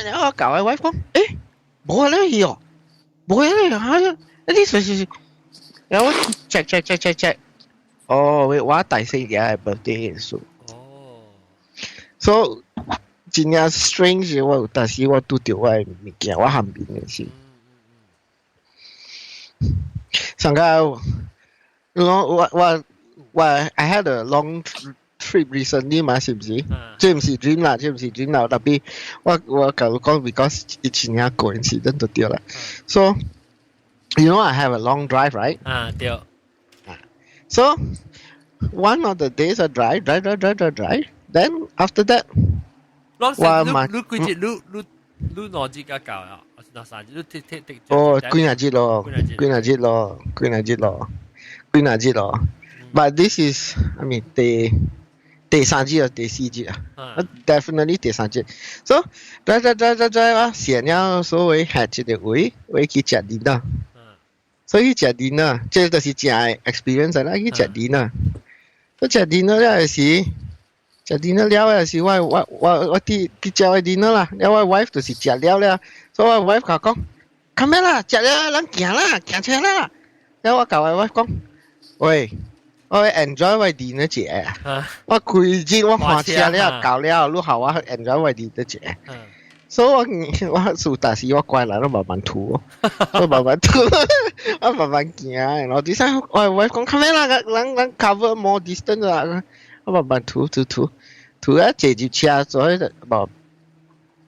然後我共我 wife 講，欸，無甲了去哦，無甲了去，啊，你說是是，然後我 check check check check check，哦，我大細爺 birthday 數。哦。所以真正 strange 我有當時我拄著我的物件，我頷面的是。上個，我 I had a long trip recently 嘛，是毋是？這毋是 dream 啦，這毋是 dream 啦，tapi 我共你講，because 以前也 coincidence 就對啦。So you know I have a long drive, right? 啊，對。 So one of the days I drive, drive, drive, drive, drive, drive. Then after that，我嘛，你幾日？你兩日才到啊？還是兩三日？你踢踢踢？哦，幾若日咯，幾若日咯，幾若日咯，幾若日咯。But this is, I mean, 第三日啊，第四日啊，definitely 第三日。So drive drive drive drive drive 啊，先了所謂係一個位，位去食 dinner。所以食 dinner，這就是正 experience 啦，去食 dinner。所以食 dinner 了時，食 dinner 了時，我佇食我 dinner 啦，了我 wife 就是食了了，所以我 wife 共講，較咩啦，食了，咱行啦，行車啦。了我共我 wife 講，喂，我 enjoy 我 dinner 食。我規日我看車了到了，你予我 enjoy 我 dinner 食。所以我我數但是我乖人，我慢慢塗，我慢慢塗，我慢慢行。然後第三我我講較咩啦，人人 cover more distance 啦，我慢慢塗塗塗塗啊，坐入車所以無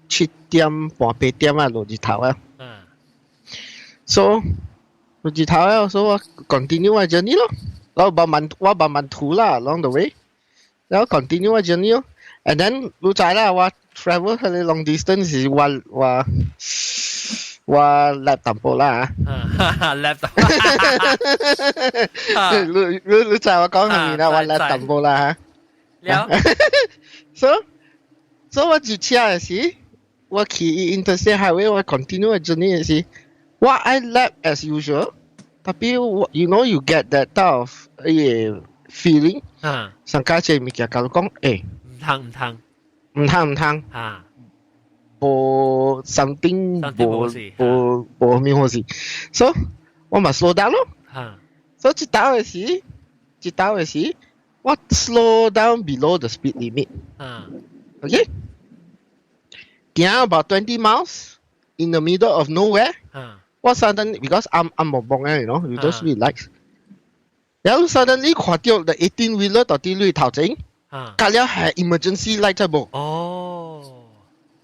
7點半8點啊落日頭啊。So 落日頭啊，所以我 continue 我 journey 咯。我慢慢我慢慢塗啦，along the way，然後 continue 我 journey 咯。And then 你知啦，我 travel 係 long distance 是我我我叻淡薄啦。叻淡。你你你知我講係咪啦？我叻淡薄啦。了。 So so 我入車嘅時，我去 interstate highway，我 continue 我 journey 嘅時，我愛 lap as usual。Tapi you get that type of feeling，上家這物件甲你講，欸，毋通毋通，毋通毋通，無 something 無無無咩好事，所以我嘛 slow down 咯，所以一兜嘅時，一兜嘅時，我 slow down below the speed limit，OK，行 about 20 miles in the middle of nowhere。我 suddenly because I'm 無蒙嘅，you don't see lights。然後 suddenly 看到 the 18 wheeler 到啲你頭前，隔了係 emergency light 在無。哦。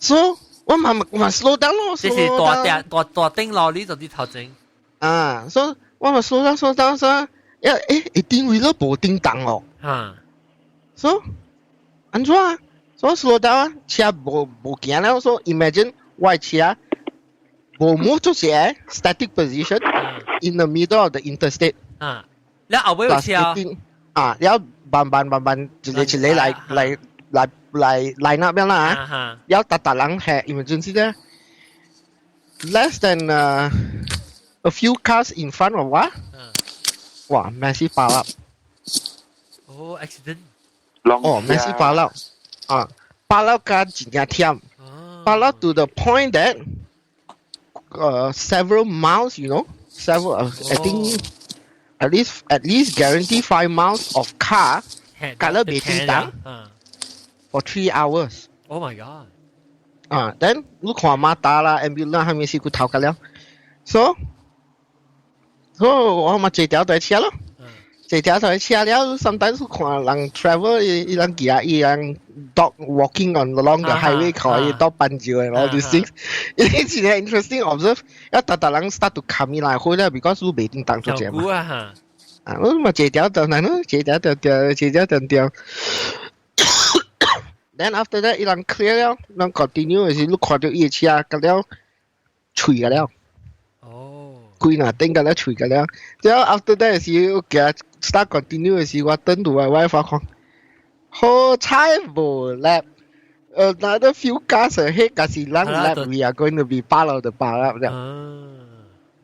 So 我嘛嘛 slow down 咯。這是大大大大頂路你就啲頭前。啊，所以我嘛 slow down slow down 所以，誒18 wheeler 無叮當哦。So 按怎啊？所以 slow down 車無無行了，所以 imagine 我車。無 move 就是 static position in the middle of the interstate。啊，你後尾有車啊，然後慢慢慢慢一個一個來來來來來那邊啦啊，然後逐逐人係 emergency 咧，less than a few cars in front of 我，哇，massive pile up。哦，accident。哦，massive pile up，啊，pile up 加真正忝，pile up to the point that several miles, several, I think at least guarantee 5 miles of car 隔了袂叮當 for 3 hours. Oh my god! 啊，then 你看馬達啦，ambulance 係咪是佢頭㗎了？So so 我嘛坐條台車咯。坐條台車了，sometimes 看人 travel 伊伊人行伊人 dog walking on along the highway 看伊 dog 斑照 and all these things。伊是個 interesting observe，一逐逐人 start to come 來回了，because 你袂叮當做這嘛。啊，啊，我嘛坐條條嚟咯，坐條條條，坐條條條。Then after that，伊人 clear 了，人 continue 時，你看到伊個車，個了，碎個了。規若頂個了碎個了。之後 after that 時，我行 start continue 時，我轉到我 wife 講，好彩無 lap。Another few cars ahead，假是咱 lap，we are going to be part of the pile up 了。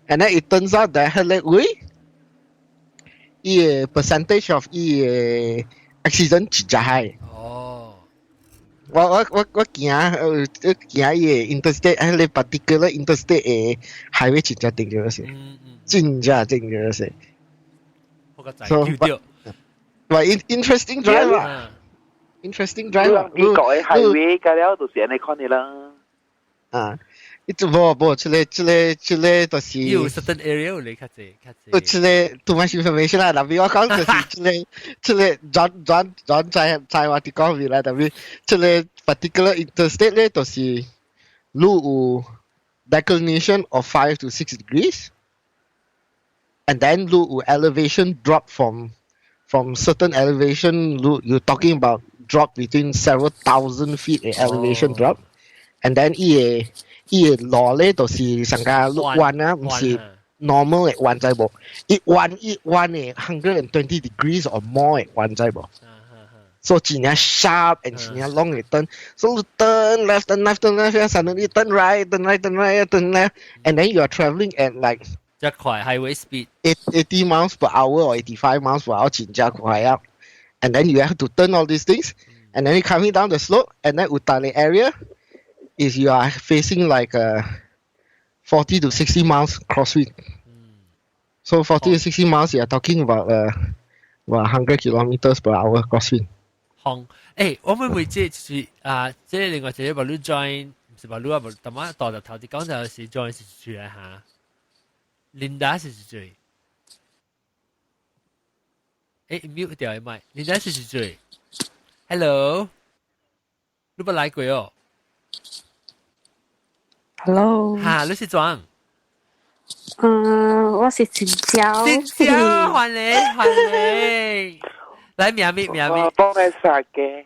And then it turns out that 彼個位，伊個 percentage of 伊個 accident 真正 high。我我我我行呃行伊個 interstate，彼個 particular interstate 的 highway 真正 dangerous，真正 dangerous。我個仔叫掉。喂，interesting drive 啊！interesting drive 啊！美國的 highway 個了就是按呢款的啦。啊，伊就無無，這個這個這個就是有 certain area 你較濟較濟。這個 too much information 啦，特別我講就是這個這個轉轉轉在在我佇講未來，特別這個 particular interstate 咧，就是你有 declination of 5 to 6 degrees，and then 你有 elevation drop from certain elevation，你 you talking about drop between several thousand feet 的 elevation drop，and then 伊個伊個路咧就是上加彎啊，毋是 normal 的彎知無？一彎一彎的 120 degrees or more 的彎知無？所以真正 sharp and 真正 long 的 turn，所以 turn left turn left turn left suddenly turn right turn right turn right turn left and then you are traveling at like 一快 highway speed 80 miles per hour or 85 miles per hour 真正快啊！And then you have to turn all these things and then you coming down the slope and then 有逐个 area is you are facing like a 40 to 60 miles crosswind. So 40 to 60 miles, you are talking about 哇，100 kilometers per hour 個先。紅，我們每次就是啊，這個另外一個無你 join，毋是無你啊，無，淡仔大入頭一講就是 join 是誰哈？Linda 是誰？mute 掉的麥，Linda 是誰？Hello，你捌來過哦？ Hello。哈，你是怎？嗯，我是新椒。新椒，歡迎歡迎。來，名咪名咪。幫你殺嘅。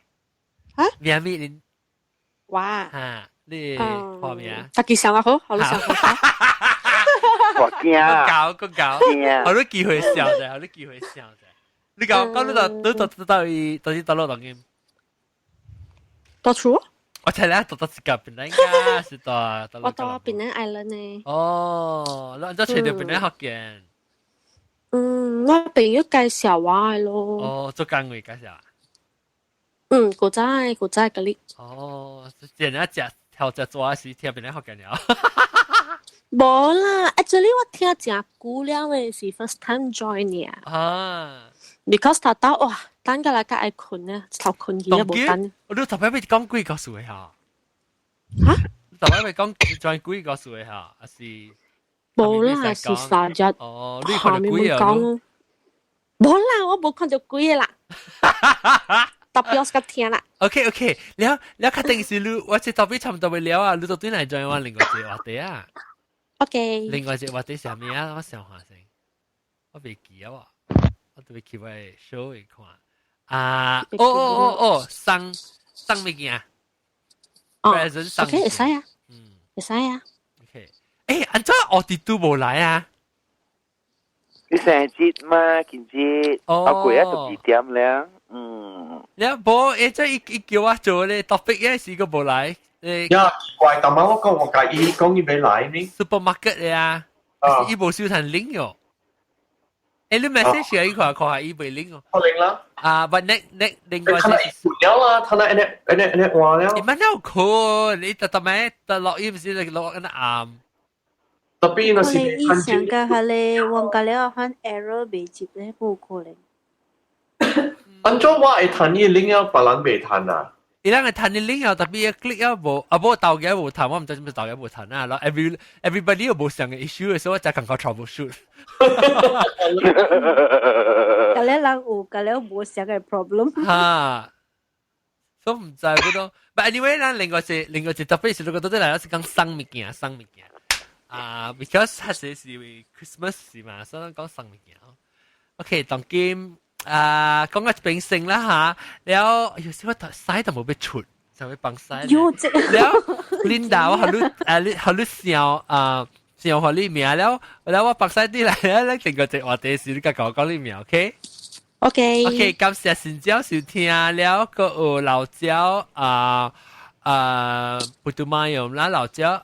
啊？名咪你？哇！哈，你花名？大家上啊好，好你上好。我驚。搞個搞，好多機會笑啫，好多機會笑啫。你講講你到你到到底到底到落當今？到厝？我睇咧，到到自己檳城㗎，是到。我到檳城 Island 呢。哦，你按照揣著檳城福建。嗯，我朋友介紹我的咯。哦，做工位介紹啊？嗯，古早古早嗰啲。哦，人家食頭食做時聽檳城福建了。無啦，actually 我聽誠久了的是 first time join 呢。啊。 Because 頭頭哇，等個來較愛睏呢，頭睏去也無等。你頭擺欲講幾個數的哈？哈？頭擺欲講 join 幾個數的哈？還是？無啦，是3日。哦，你看著幾個？無啦，我無看著幾個啦。特別我聽啦。 OK OK，了了，確定是你，我這特別差不多了啊，你到對來 join 我另外一個話題啊。 OK。另外一個話題是啥物啊？我想下先，我袂記啊，我特別去我 show 一看。啊，哦哦哦哦，送送物件。哦，OK，會使啊，嗯，會使啊。 OK，按怎奧迪都無來啊？你生節嘛，今節，我過一12點了，嗯。你無，這伊伊叫我做咧 topic 咧是個無來。呀，奇怪，但係我講我介意講伊欲來呢？supermarket 咧啊，伊無收趁 link 喲。你 message 伊看看下，伊袂 link 哦。我 link 啦。啊，but 那那另外是了啦，他那那那那話了。你乜有可？你特特咩？特落伊毋是落緊暗。特別那是以前個係咧，我個了喊 error 未接咧，無可能。按怎我會彈伊 link 了，別人袂彈啊？伊人會彈你 link 了，特別 click 了無，啊無豆嘅無彈，我毋知做咩豆嘅無彈啊。然後 everybody 又無相嘅 issue 嘅時候，我才感覺 troubleshoot。個了人有，個了無相嘅 problem。哈，所以毋知不多。But anyway，咱另外一特別是如果到底來是講送物件，送物件。啊，because 係是是 Christmas 是嘛，所以講送物件。OK，當今啊，講個變性啦嚇，了有時我屎都無欲出，就會放屎。喲，這了，Linda 我予你啊，你予你想啊，想予你名了，了我放屎啲來，了另外一個話題是你共我講你名，OK？ OK。 OK，感謝新椒收聽了，閣有老椒啊啊，不都馬用啦，老椒。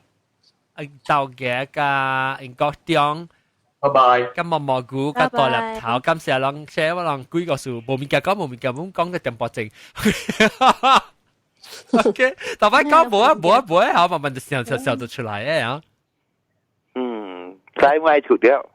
豆嘅加英國中，拜拜。咁毛蘑菇，加大粒頭，感謝人寫我人幾個數，無物件講，無物件，阮講個點半鐘。OK，大擺講無啊無啊無啊，好慢慢就想笑笑就出來嘅啊。嗯，使咪出掉。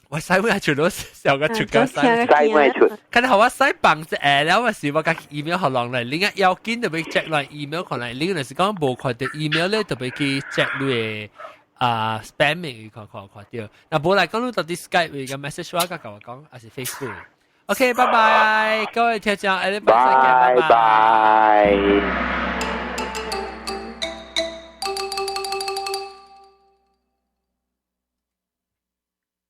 我使咪出到笑個出個使，使咪出。看到我使放一下了，我是我共 email 予人來，另外要緊就欲 check 來 email 看來，另外是講無看著 email 咧，就欲去 check 你的啊 spamming 看看看著。若無來講你到底 Skype 個 message 我共我講，還是 Facebook。OK，拜拜，各位聽眾，下禮拜再見，拜拜。